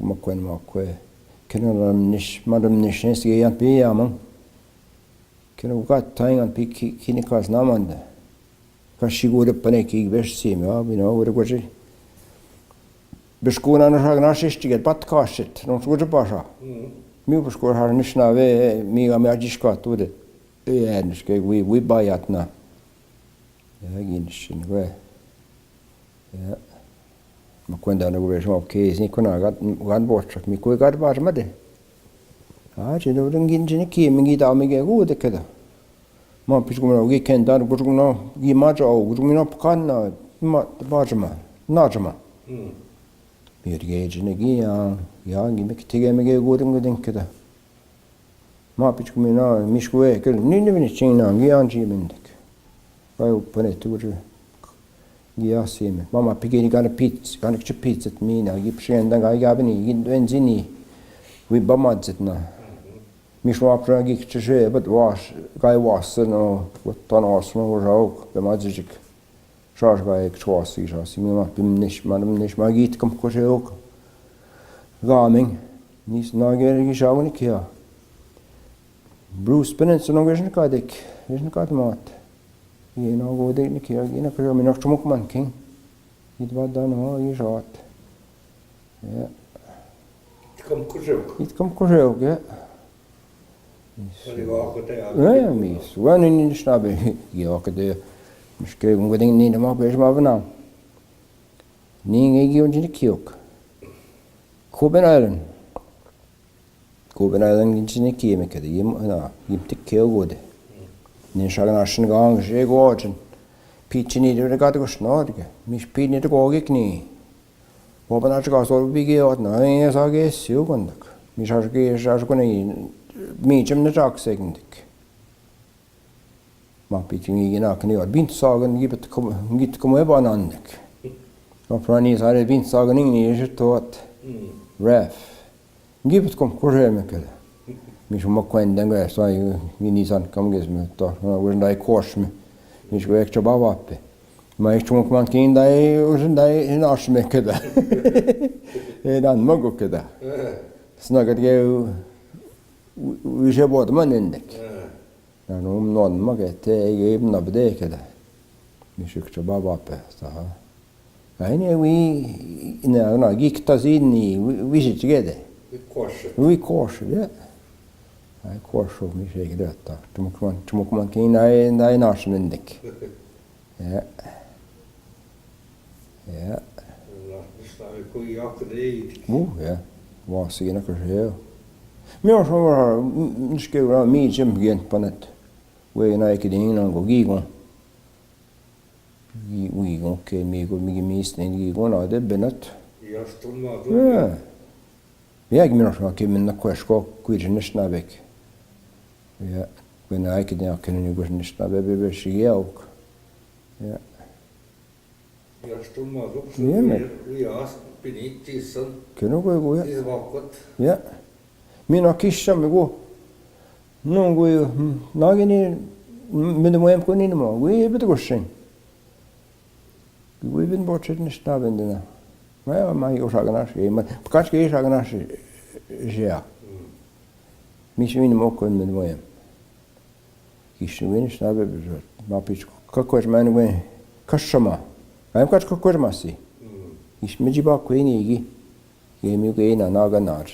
मक्वेन मक्वे। किनो रमनिश, मरमनिश ने सिए यां पे यामं। किनो का ताई यां पे की, की निकास ना मंद। का शिगोरे पने की बेस सी में, आ, बिना ओरे को जी। बिस्कुना ना साग ना शिष्ट के पत काशित, नुस्को जो पाशा। हम्म। मी बिस्कुना साग निष्णा वे, मी गा मी आजिश का तू दे। ए, निष्के वी, वी बायात ना। या गिन शिन वे। या। मक्वेन दाने को बेस में, ओके, इसी को ना गान, गान बोचक, मी कोई गान बार मत दे। हाँ, चलो, रंगीन जी ने किए, मंगी ता, मंगे, वो देखे दा। माँ पिछ को मना, ये केंदा, गुट को ना, ये माँ जाओ, गुट को ना, पकान ना, माँ, बार माँ, ना जमा। हम्म। मेरे गए जी ने की, या, या, ये मैं कितने गए, मंगे, वो रंग देंगे दा। माँ पिछ को मना, मिश को है, के, नी, नी, नी, चिंग ना, ये आंची बिंदक। भाई, ऊपर है, तू, गुट, ये आसी में। मामा पिके नी गाने पीच, गाने कुछ पीच, मी ना, ये पशेंदा गाय गाबनी, ये दोन जिनी, वी बमा जितना। मिशवा प्रा गिक चशे, बत वास, गाय वास नो, वत्तन वास नो, राउक, बमा जिजिक। शास गाय एक छवासी, शासी, मी मा, पिमनिश, मनमनिश, मा गीत कम कोशे होक। गामिंग, नीस नागेर की शावनी किया। ब्रूस पेनेंस नो गेशन का देख, गेशन का मात। ये ना वो देख नहीं किया, ये ना करो, मैं ना चुमुक मन किंग। ये तो बात दान हो, ये शात। ये इतकम खुश हो। इतकम खुश हो गया। अरे वाह, को तो याद ए, नहीं। मी सुगा नहीं, नहीं, निष्ठा बे, ये वक्त दे, मुश्किल उनको दिन नहीं, नमा पेश मा बना। नहीं, ये क्यों जिन कियोक। Koppen island. कोपेन आइलैंड जिन किए में कदे, ये, ना, ये तिक्के हो गोदे। ने शागन आशन गांग, शे गो आचन। पीछे नहीं, रे, का तो कुछ ना, ठीक है। मिश पीने तो कोगे कि नहीं। वो अपना चुका सौ रुपये की बात ना है, ऐसा के स्यू बंदक। मिशा के, शाश को नहीं, मीचम ने चाक से बंदक। माँ पीछे की ना कनी और बिन सागन की बत कम, गीत कम है बानान दक। और पुरानी सारे बिन सागन ही नहीं, ये तो बात। हम्म। रैफ। गिफ्ट कम कुरे में के। मिश मक्वेन दंग ऐसा ही, ये निशान कम गेस में तो, हाँ, वो डाई कोर्स में। मिश को एक चबावा पे। मैं एक चुमुक मान के इंदाई, उस इंदाई, इन आश में के दा। ये दान मगो के दा। हाँ। स्ना करके, उ-, उ-, विषय बहुत मन इंदक। हाँ। नानो नोन मगे ते ये नबदे के दा। मिश को चबावा पे, सा। आई ने वी, ना, ना, गिक तजीनी, वी, वी जित गए दे। वी कोश। वी कोश, या। आई कोश हो, मी से गिरा ता। चुमुक मन, चुमुक मन की नाए, नाए नाश में दिख। या। या। ना, निस्तावे कोई याक दे ही। वो, या। वासी ना कुछ है। मैं और निष्के, मी जम गेंद पनत। वे ना एक दिन ना गो गी गो। वी, वी गो के मी गो, मी, मी स्नेन गी गो ना दे बेनत। Ja, stimmt, ja. Ja, ik ben nog een keer met een kwestie, kwestie niet snap ik. Ja, ik ben eigenlijk niet, ik ken niet, kwestie niet snap, be, be, zie je ook. Ja. Ja, stimmt, ja. Ja, man. Wie, wie hast, bin ich, die sind, Ken ook wel, ja. Die is wel goed. Ja. Mina kisha mi go. No go, na gini, mi de moem ko ni mo. Go, e bit go shin. Go, e bin bo chet ni sta ben dina. Ma, ma, yo shagna shi, ma, kash ke shagna shi, ya. Mi shi mi mo ko mi de moem. Кишин венеш на бе бежот. Ма пич, какой же мен вен, кашама. Ам кач какой же маси. Иш ме джиба куени ги. Геми гена нага на,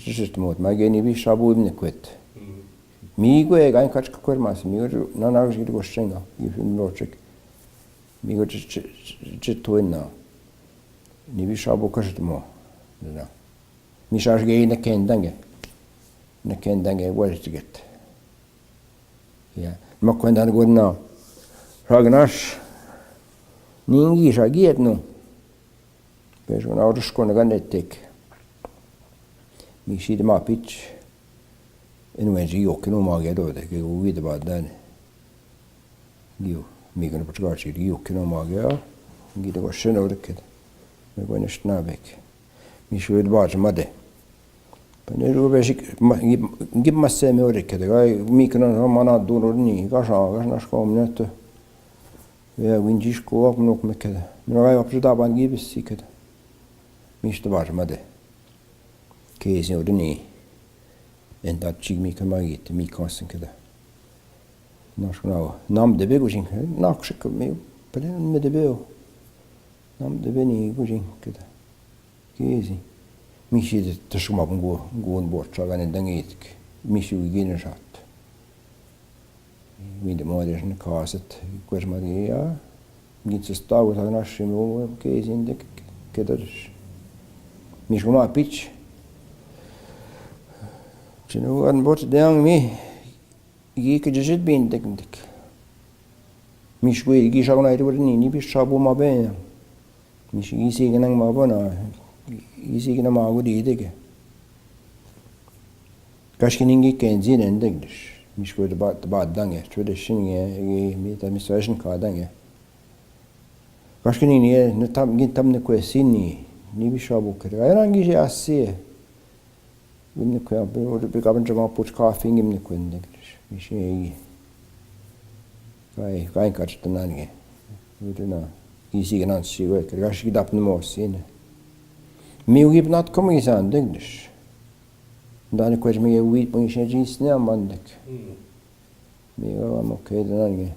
чистмот. Ма гени ви шабу им не квет. Ми го е ган кач какой же маси. Ми го на нага жиди гошченга. Гишин лочек. Ми го че, че, че, че туена. Ни ви шабу кашет мо. Да. Мишаш гей на кенданге. На кенданге варитигет. Я. Ма квендан годна. रागनाश नींगी रागी एतनु। पेश गुना और उसको नगन एतेक। मिशी दे मा पिच। इन वे जी योकिनो मागे दो दे के वो विद बाद दाने। गियो, मी कन पटका ची गियो किनो मागे। गी तो क्वेश्चन और रखे थे। मैं कोई नष्ट ना बेक। मिशी विद बात मदे। पने रो बेसिक गिब मस्से में और रखे थे। गाय मी कन मना दोनों नहीं। का शा, का नष्ट को हमने तो। वे विंजिश को अपनोक में खेदा। मिनो गाय अपने दाबान गी बिस्सी खेदा। मिश तो बार मदे। केसी ओदनी। एंदा चिग मी कमा गीत मी कांसन खेदा। नाश नाव। नाम देबे गुजिंग। नाक शिक मी पले में देबे हो। नाम देबे नी गुजिंग खेदा। केसी। मिशी दे तशक मापुन गो, गोन बोट चागा ने दंगे इतक। मिशी वी गिन शात। मी दे मोरे ने कासत, कुछ मत गया। गिन सस्ता वो था ना, शिमो, केसी इंदे के, के दर्श। मिशो मा पिच। चिनो गन बोट देंग मी। ये के जजत भी इंदे के इंदे के। मिशो ये गी शागो ना इतवर नी, नी भी शाबो मा बे। मिश गी सी गनंग मा बना। गी सी गना मा गो दी दे के। कशकी निंगी केंजी ने इंदे के दर्श। मिशो तो बात, बात दंगे। छो दे शिन ये, ये मी ता मिसवेशन का दंगे। कशकी निंगी ने, न तम, गिन तम ने कोई सीनी, नी भी शाबो के। गाय रंगी जे आसी है। विन को पे और पे काबन जमा पुट काफी गिम ने कोई ने। मिशे ये। काय, काय करते ना ने। वो तो ना, किसी के ना सी वो, कर गाश की दाप ने मोसी ने। मी उगी बनात कम ही सान देख दर्श। दाने कुछ में ये वी पंशे जींस ने अमन देख। मी वो मो के दना ने।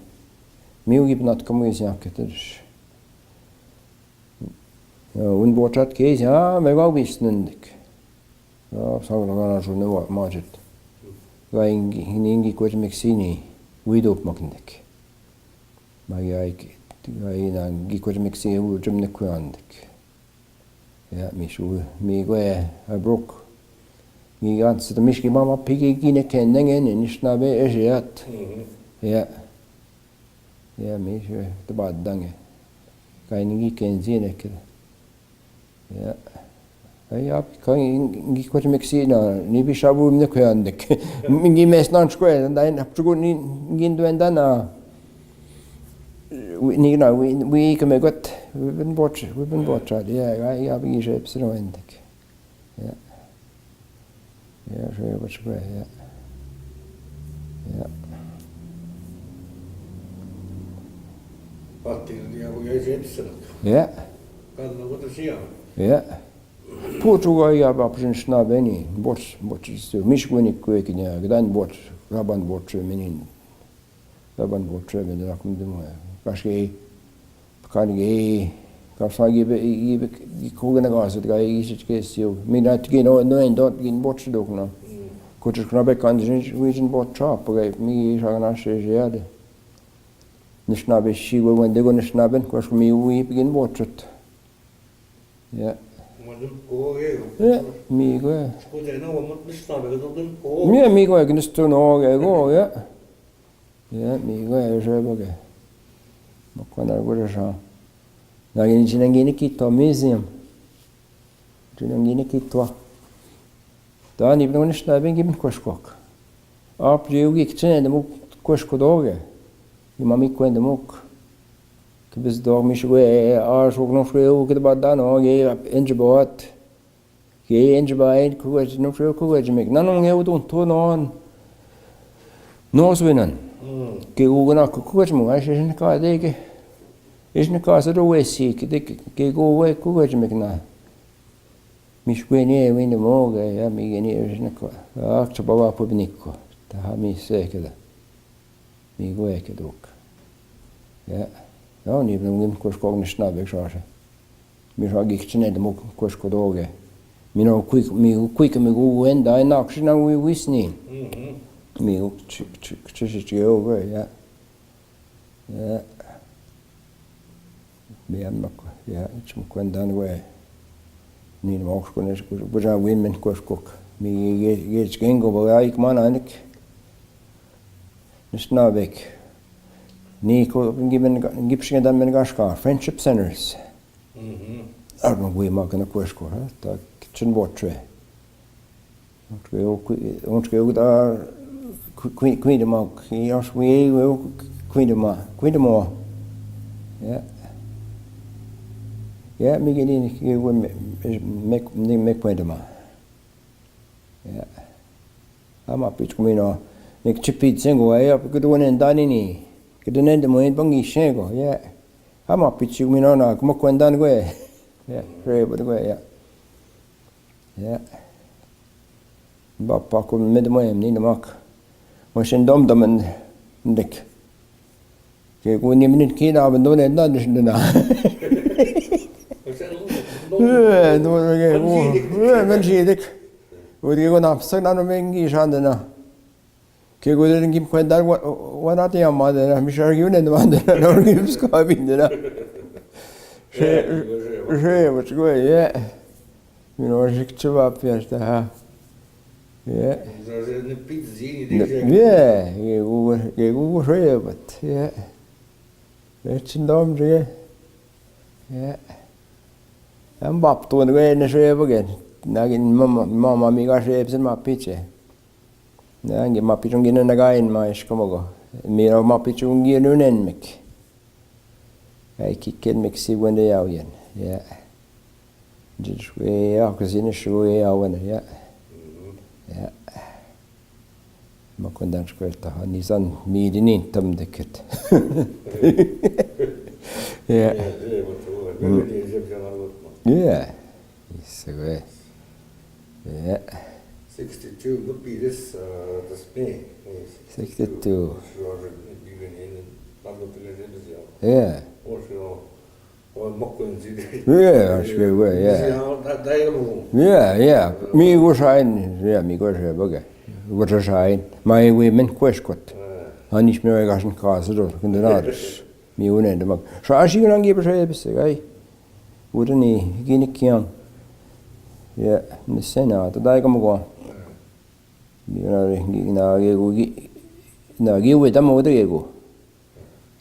मी उगी बनात कम ही सान के दर्श। उन बोटात के जा, मैं गाव भी स्नंदिक। आ, सांग लगाना सुनने वा, माजित। गाय इंगी, हिन इंगी कुछ मिक्सी नी, वी दोप मकंदिक। मागी आई के, गाय ना, गी कुछ मिक्सी, वो जम ने खुआंदिक। या, मिशु, मी गो है, I broke। गी गान से तो मिश की मामा फिकी की ने खेंदेंगे ने, निश्ना बे, ऐसे यात। या। या, मिशु, तो बात दंगे। गाय इंगी केंजी ने के। या। अरे आप कहीं इंगी कुछ मिक्सी ना, नी भी शाबू ने खुआंदिक। इंगी मैं स्नान को है, दाइन हफ्ते को नी, गिन दो ना। नी ना, वी, वी के मैं गत, वी बिन बोच, वी बिन बोच आ, या, या, या, आप ये शेप से ना इंदिक। या। या, शो ये बच गया, या। या। बात तेरे दिया वो ये जेब से लग। या। कल लोगों तो सिया। या। पूछूगा या बाप जन सुना बेनी, बोच, बोच से, मिश को नहीं कोई कि नहीं, गदान बोच, राबन बोच, mini. Taban bo trebe da kum de mo. Kaske kan ge ka fa ge be ge be ge ko ge na ga se ga ge se ke sio. Mi na tge no no en dot gin bot do na. Ko tsk na be kan jin wi jin bot cha pa ge mi sa na se je ya de. Nishna be shi go wen de go nishna ben ko mi wi gin bot. Ja. Ja, mi go. Mi mi go gin stu no ge go ja. Ja, mi go ja se bo ge. Ma ko na go ja sa. Na gin chin gin ki to museum. Chin gin ki to. Dani bin nishna bin gibin koshkok. Ap je ugi kchen de muk koshko doge. Imami kwen de muk. Ki biz dog mi shwe a shok no shwe u ki bad da no ge inj bot. Ge inj ba in ku ge no shwe ku ge mek. Na no ge u dun to non. No swinan. Ke u na ku ge mu ai shin ka de ke. Ish ne ka sa do we si ki de ke go we ku ge mek na. Mi shkweni e winde moge, ja, mi geni e vishne ko. Ak cha baba pubniko. Ta ha mi se keda. Mi go e keduk. Ja. Ja, ni bim gim kosh kog nishna bek shashe. Mi shwa gik chine de muk kosh kodoge. Mi no quick, mi quick mi go wenda, na kshina wi wisni. Mi go ch-, ch-, ch-, ch-, ch-, ja. Ja. Bian mak, ja, chum kwendan we. Nin mok kone buja win men kosh kok. Mi ge ge chkengo ba ik man anik. Nishna bek. Ni ko ngi men ngi pshinga dan men gash ka friendship centers. Mhm. Ar no gui ma kana kuesh ko ha ta kitchen bot tre. Unske o unske o da kuinde ma ki as we we kuinde ma kuinde ma. Ja. Ja, mi gini ki we me me kuinde ma. Ja. Ama pich kumino. Nik chipi tsengo ya kudu ne dani ni. Kudu ne de mo bangi shengo. Ja. Ama pich kumino na kuma kwendan gwe. Ja. Re bud gwe ya. Ja. Bapa ko med mo em ni namak. Mo shen dom dom en dik. Ke ko ni minit ki na bendo ne na na. Eh, no ke ko. Eh, men shi dik. Wo ke ko na sak na no mengi shan de na. Ke go den kim kwen dar wa na te yamma de na mi shar gi ne man de na no kim ska bin de na. She she wat go ye. Mi no shik chwa pyasta ha. Ye. Ye, ye go go go she wat. Ye. Ye chin dom je. Ye. Am bap to ne ne she bagen. Na gin mama mama mi ga she psin ma piche. Nangi mapichungi na nagain ma ishkomogo. Miro mapichungi nunen mik. Ai kiken mik si wende yau yen. Ja. Jishwe ya kuzini shwe ya wende ya. Ja. Makundan shkwe ta ha nisan mi dinin tam deket. Ja. Ja. Isso é. Ja. Sixty-two, look be this, uh, this May. May sixty-two. Sixty-two. She already been in another village. Ja. Oh, she, oh, oh, Mokwenzi. Ja, acho que foi, ja. Ja, ja. Mi go shain, ja, mi go shain, baga. Go shain. Mai we men kweskot. Anish me ga shin kasu do, kundanar. Mi unen de mak. Shashi nangi beshe bese gai. Urani gini kiyan. Ja, ne sena ta dai kamo go. Ni na re gi na ge go gi na ge we ta mo de go.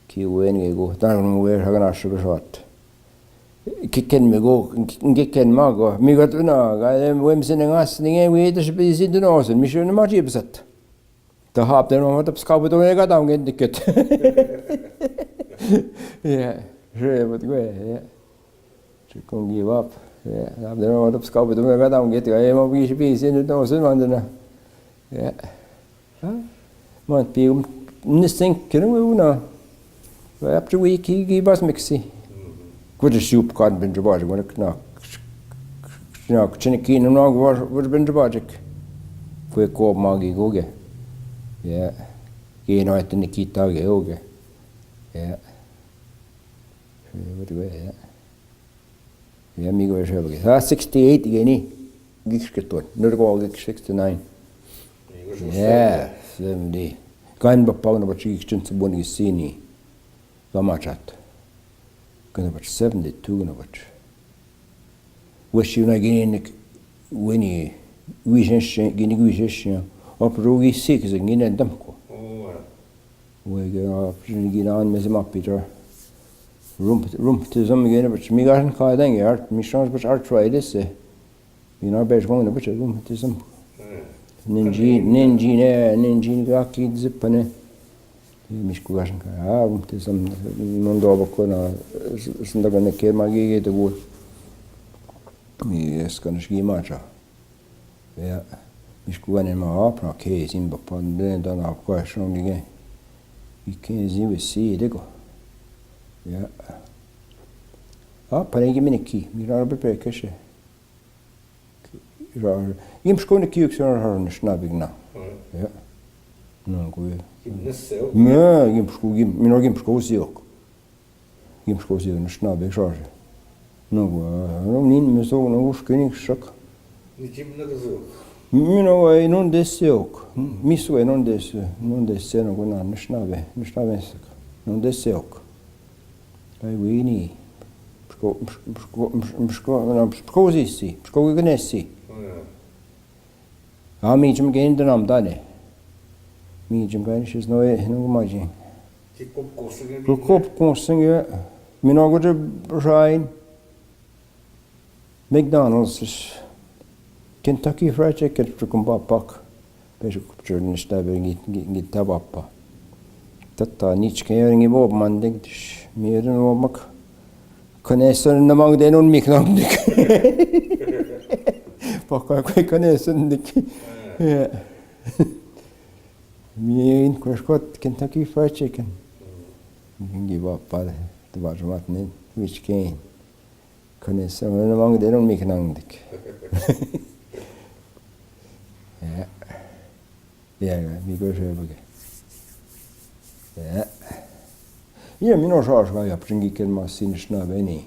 Ki we ne go ta no we ha na shu shot. Ki ken me go, ki ken ma go. Mi go tu na ga we mi sene ngas ni ge we ta shi bi si du no sen mi shu ne ma ji besat. Ta hap den ma ta pska bu to ga dam gen diket. Ja, je wat gwe, ja. Chikon give up. Ja, hap den ma ta pska bu to ga dam gen diket. Ja, ma bi shi bi sin no sen man na. Ja. Ha? Man pi um ni sen kene we una. Wa ap tu wi ki gi bas miksi. Kwe de sup kan ben de baj wana kna. Kna kchene ki no na gwa wa ben de bajik. Kwe ko magi goge. Ja. Ki no etni kita ge oge. Ja. Wat we ja. Ja, mi go shwe bagi. Ha, sixty-eight geni. Gik shketon. Nur go gik sixty-nine. Ja, seventy. Kan ba pau na ba chi chen su bon gi sini. Ba ma chat. Gana ba seventy-two gana ba. Wa shi na geni nik weni wishen shen, geni wishen shen. Op rogi sik ze geni dam ko. Wege, ah, gina an mezi ma pita. Rump, rump te zam gene, but mi garan ka dan yar, mi shans but arthritis, eh. Gina bej gong ne, but rump te zam. Ninji, ninji ne, ninji ne ga ki zipane. Mi shku garan ka, ah, rump te zam, non do ba ko na, sinda ne ke ma gi ge te go. Mi es kan shi ma cha. Ja. Mi shku gane ma apna ke zin ba pa de da na ko shon ge. I ke zin be si de go. Ja. A pare ki mine ki, mi ra be pe ke she. Ra. Im shku ne ki uk shon ra na shna big na. Ja. No ko. Im ne se. Me, im shku, im, mi no im shku si ok. Gimško si našna be šaže. No, no, nin me so, no, uške nik šak. Ničim ne zo. Mi no, aj, non desi ok. Mi so, aj, non desi, non desi, no, na, našna be, našna be šak. Non desi ok. Aj, vini. Ško, ško, ško, na, ško zisi, ško gnesi. A mi čim ke inda nam dane. Mi čim ka ni šis no, no, maji. Kukop kosing ya. Mina ko je rain. McDonald's is Kentucky Fried Chicken chukum bapak. Pesu kupchur nista be ngi ngi ta bapa. Tata nich ke ngi bo manding tish. Mirin wo mak. Kane sen na mang den un mik nang dik. Paka kwe kane sen dik. Yeah. Mi in crush kot Kentucky Fried Chicken. Ngi bapa de. Te ba mat ne which came. Kane sen na mang den un mik nang dik. Yeah. Yeah, mi ko se bage. Yeah. Yeah, mi no sa sa ya pringi ken ma sin sna beni.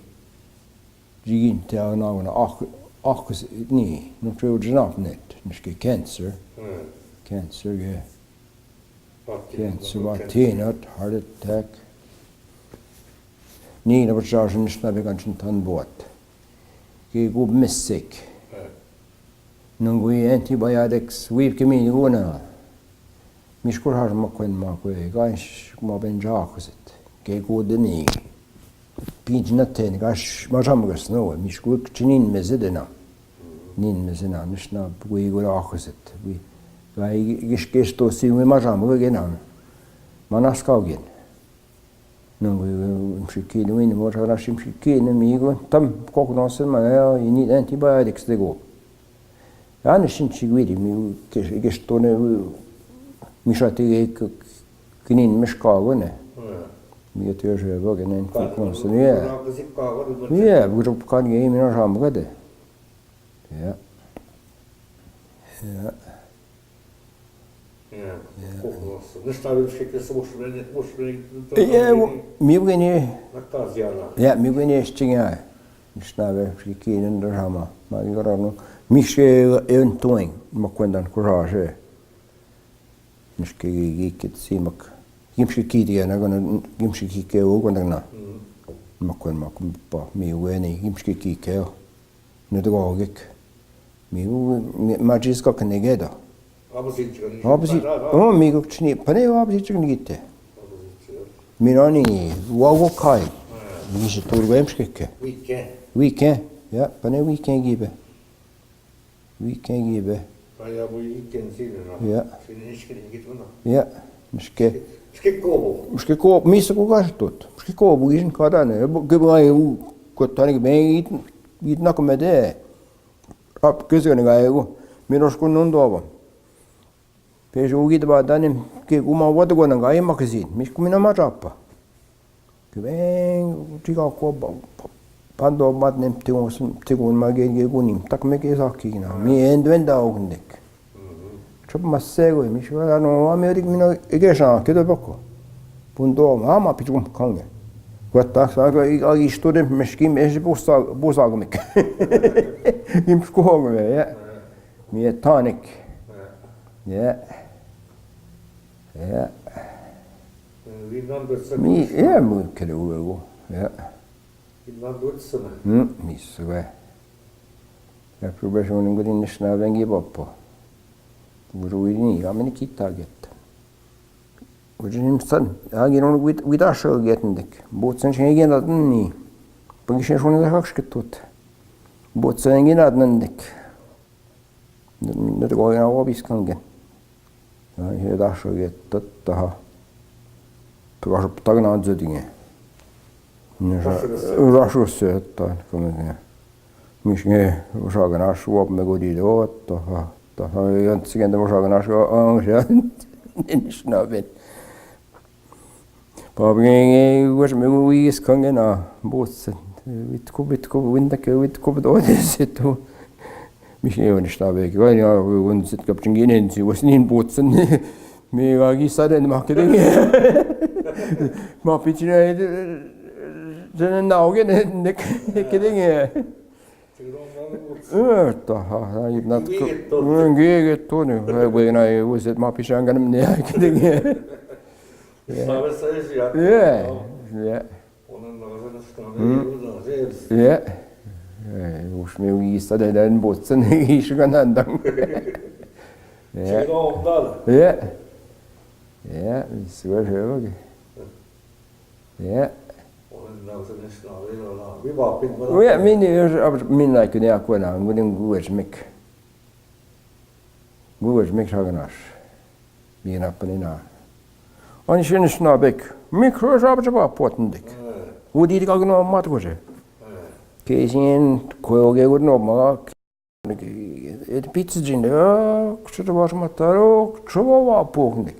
Jigin te na na ak ak ni no tre u jnap net. Niske cancer. Cancer, yeah. Cancer, batinat, heart attack. Ni na bachar nisna be kan chin tan bot. Ke go missik. Nungui antibiotics, we've kemi go na. Mishkur har ma kwen ma kwe, gansh ma ben ja kusit. Ke go deni. Pinch na ten, gash ma jam gas no, mishkur chinin mezedena. Nin mezena, nishna bui go ra kusit. Bui. Gai gish gish to si ma jam go gena. Manas kau gen. No, mshiki no in mo ra shimshiki no mi go tam kok no sen ma ya ini antibiotics de go. Ya ni shin chi gwiri mi ke ke sto ne mi shati ke kinin mishka go ne. Mi te je go ke nen kok no sen ya. Ya, bu kan ge mi no ram ga de. Ya. Ya. Е, ми вгони. Я, ми вгони стига. Ништа ве шики нин драма. Ма гора но. Мишке эн тоин. Ма квендан кураже. Мишке ги кит симак. Гимшки кит я на гона гимшки ки ке о гона на. Ма квен ма квен па. Ми вгони гимшки ки ке. Недогогик. Ми, ми, ма чиз как не геда. Абзичка не Абзи-, гита, да, да. О, ми как чни, пане абзичка не гите. Абзичка. Ми нани, ва во кай. А. Ми же турбаем шкеке. Уикен. Уикен, я, пане уикен гибе. Уикен гибе. А я бу уикен сильно. Я. Сильно нички не гит вона. Я, мишке. Мишке кобу. Мишке кобу, ми се кога же тут. Мишке кобу, гижин када не, бу, гибе ай у, котане гибе, ит, ит на комеде. Ап кызган गाय को, मेरो उसको नून दो अब। पेश होगी तो बात दाने के गुमा वत गोना गाय मखसी, मिसको मिना मा चापा। के बें, ठीक आ को ब-, ब-, पांदो बात ने तिगुन, तिगुन मा गे, गे गुनी, तक में के साकी ना, मी एंड वेंड आओ गुंदेक। छप मस्से गो, मिशवा नो, वा मेरी मिना एगे शा, के दो बको। पुंदो, मा, मा पिचुम खांगे। वत्ता सा, आ, आ, इस्तो दे, मिशकी, मिश, बुसा, बुसा गो मिक। इम स्को गो, या। Mi je tanik. Ja. Ja. Mi, ja, mu kere uego. Ja. Hm, mi sve. Ja, probaj šunin godin ništa na vengi bapo. Uru ini, ja meni kita get. Uru nim san, ja ginon wit, wit ašo get ndik. Bot sen šen gen dat ni. Pagi šen šunin da hakške tut. Bot sen gen dat ndik. Nid goina obis kangen. Ja, he da šo je tata. Pega šo ptagna dzedinge. Rašo se ta kangen. Miške, šagana šuop me godi do, ta, ta, jan tsigende šagana šuop, a, ja, ništa ben. Pa bgenge, waš me gu wis kangen a, botsen. Vitko, vitko, winda ke vitko, do de se to. Miške, wan šta be, ke, wan, ja, wan sit kap čingin en si, was nin botsen. Me ga gi sa den ma ke den. Ma pičine, den na oge ne, ne, ke den. Ö, ta, ha, ha, na, ge, ge, to ne, ha, we, na, we, zet ma pišan ganem ne, ke den. Save, save, ja. Ja, ja. Onun lazım, işte, ne, bu da, şey. Ja. Uš me u ista da, da, botsen, išo ga nandan. Ja. Čekaj, da, da. Ja. Ja, sve, sve, okej. Ja. Oi, na, så nästan, det är väl, vi var på en वे, min, अब min ना कुने आको ना, गुने गुगज मिक। गुगज मिक सागनाश। Min अपनी ना। Ani sinne snabek. Mikro sa apa coba poten dik. Wo di ka gno mat ko se. Kesin ko ge gno ma. Et pizza jin de. Kusa ba mataro, kusa ba poten dik.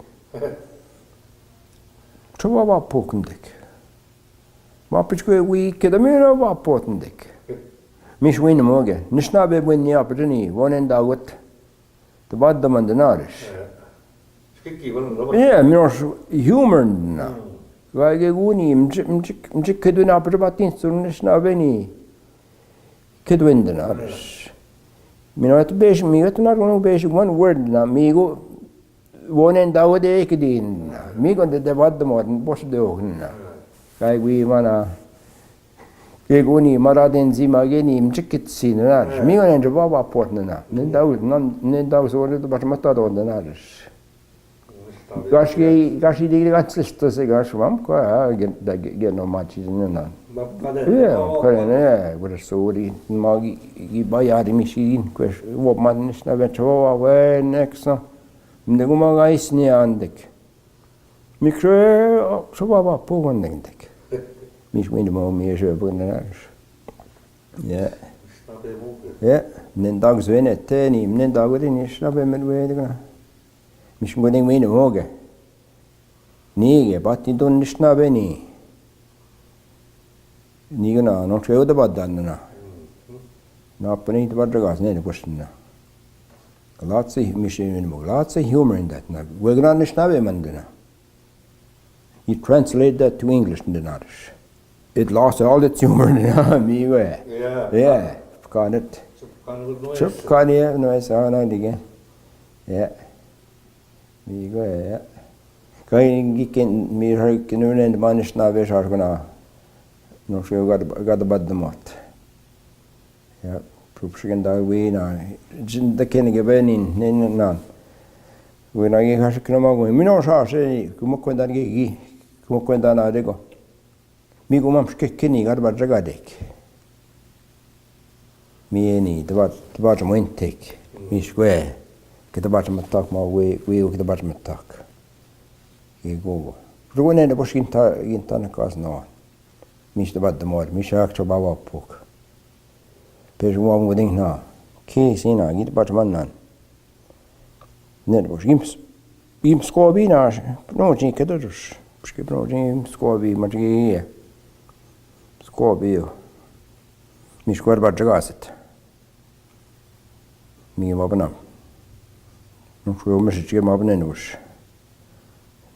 Kusa ba poten dik. Ma pichko wi keda mira ba poten dik. Mis win moge. Nishna be buen ni apdeni, wonen dagot. Te bad da man denaris. Ja, mino humor na. Ga ge guni, mjik, mjik, mjik kedwin apre batin sun nishna be ni. Kedwin denaris. Mino et besh, mi et nar gunu besh one word na, mi go wonen da wode ek din na. Mi go de, de bad da man, bos de ok na. Ga ge wi mana. Ke guni mara den zima geni mchikit si na. Mi gani nje baba pot na. Ne daus, ne daus ore to bat mata do na. Gash ke, gash ke de gash lista se gash mam ko, da ge no machi na. Ja, ko ne, gure sori magi, i ba yari mi shi, ko wo man nisna ve cho wa ve next. Mde guma gais ni andek. Mikro, so baba pogon dek dek. Mis win mo mi so pogon na. Ja. Ja, nen dag zwene te ni, nen dag de ni, snabe men we de na. Mis mo de mi no ge. Ni ge, bat ni don ni snabe ni. Ni ge na, no che o de bat dan na. Na apne to bat gas ne question na. Lots of, mis win mo, lots of humor in that. Na, we gna ni snabe man de na. He translated that to English in the Irish. It lost all its humor in me way. Ja. Ja, kan det. Chup kan det. Chup kan det, no es ana dige. Ja. Mi go, ja. Kai gi ken mi har ken un en manish na ve shar kuna. No shu gad gad bad mot. Ja, propaganda wi na, jin da ken ge benin, ne, ne, na. Wi na ge hash kna ma go, mi no sha she, kuma kwenda ge gi, kuma kwenda na de go. Mi kuma mshke kini gar ba jaga dek. Mi eni, da ba, da ba mo intek. Mi shkwe, ke da ba mo tak ma we, we ke da ba mo tak. Ke go. Rugo ne da bosh ginta, ginta na kas no. Mi shda ba da mo, mi shak cho ba wa puk. Pe ju wa mo ding na. Ke si na, git ba man nan. Ne, boš, jim, jim skobi naš, pnoči ke doš. Pški pnoči jim skobi, mački je. Skobi jo. Mi škvar ba džgaset. Mi ma bna. No, škvar meščke ma bne noš.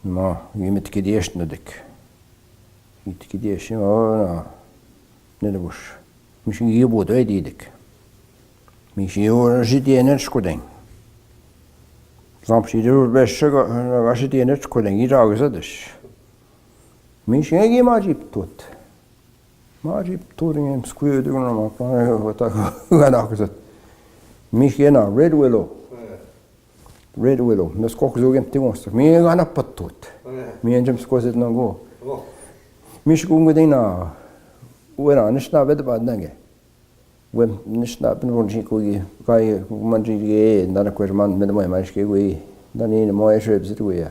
Ma, jim tki dješ na dik. Jim tki dješ, ma, na. Ne, boš. Miški je bodo je didik. Miški je ora žitije nečko den. Znam si de ur beš ga, ga žitije nečko den, i rag zadeš. Miški je ma džip tut. Ma džip tut, njem skuju dugno ma, pa, tako, ga nako zat. Miški je na Red Willow. Red Willow, me skok zogem ti gonsta. Mi ga na patut. Mi enjem skoset na go. Miški ungu dina. Uera, nešna ved bad nange. Uem, nešna pnonji ko gi, kai, manji ge, dana ko man, me mo, manji ke go. Dani mo e shwe bzit go ya.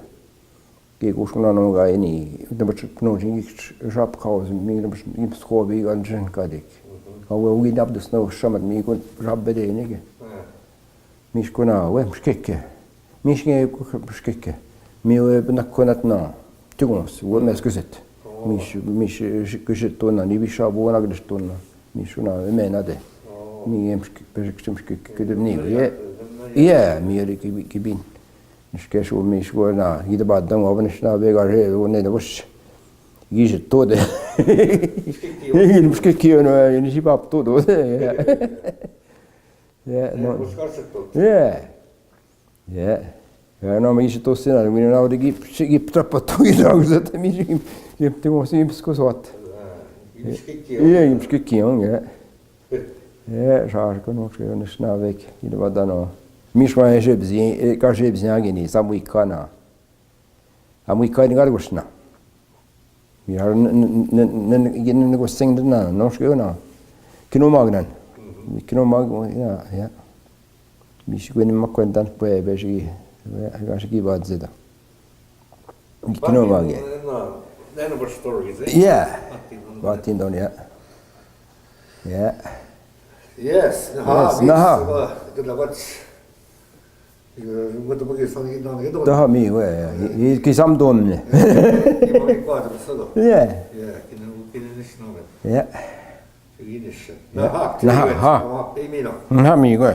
Ke ko shuna no ga ni, da bach pnonji ki shap kaos, mi da bach im skobi ganjen kadik. Ka we ugi dab dus no shamat mi ko rab bede ne ke. Miško na, we, mškeke. Miške, mškeke. Mi we, na konat na. Tugons, we, mes kuset. Miš, miš, kuset tona, ni bisha bo na gdes tona. Miško na, we, me na de. Mi, mške, mškeke, kuset ni, ye. Ye, mi, ye, ki, ki bin. Mške shu, miško na, gide ba dam, wa, nešna, be, ga, re, wo, ne, de, boš. Gije to de. Mškeke, no, ni si pap to do. Ja, no. Ja. Ja, no, mi si to sina, mi na odi gi, gi trapa to gi na uzat, mi si, gi te mo si mi sko sot. Ja, mi si ki ki, ja. Ja, šar ko no, še ne sna vek, i da da no. Mi šma je bzi, ka je bzi agi ni, sam wi kana. Am wi kani gar gušna. यार, न, न, न, न, ये न, न, को सिंग ना, नोश के ना। किनो मागनन। किनो माग, या, या। बीसी कोई ने मक्को दन पे, बेशी, बेशी की बात ज्यादा। किनो मागे। ना, ना, ना, बस story से। Yeah। बात तीन दोन। बात तीन दोन, yeah। Yeah। Yes, ना, हाँ, yes, ना, हाँ। Good luck। ये, वो तो बगे संगीत ना, ये तो तो हम ही हुए, ये, ये किसम दोन ने। ये बगे बात बस लो। Yeah। Yeah, किने, किने निश्चित ना। Yeah। ये निश्चित। Yeah। ना, हाँ, ना, हाँ। हाँ, ये मेरा। ना, हम ही हुए।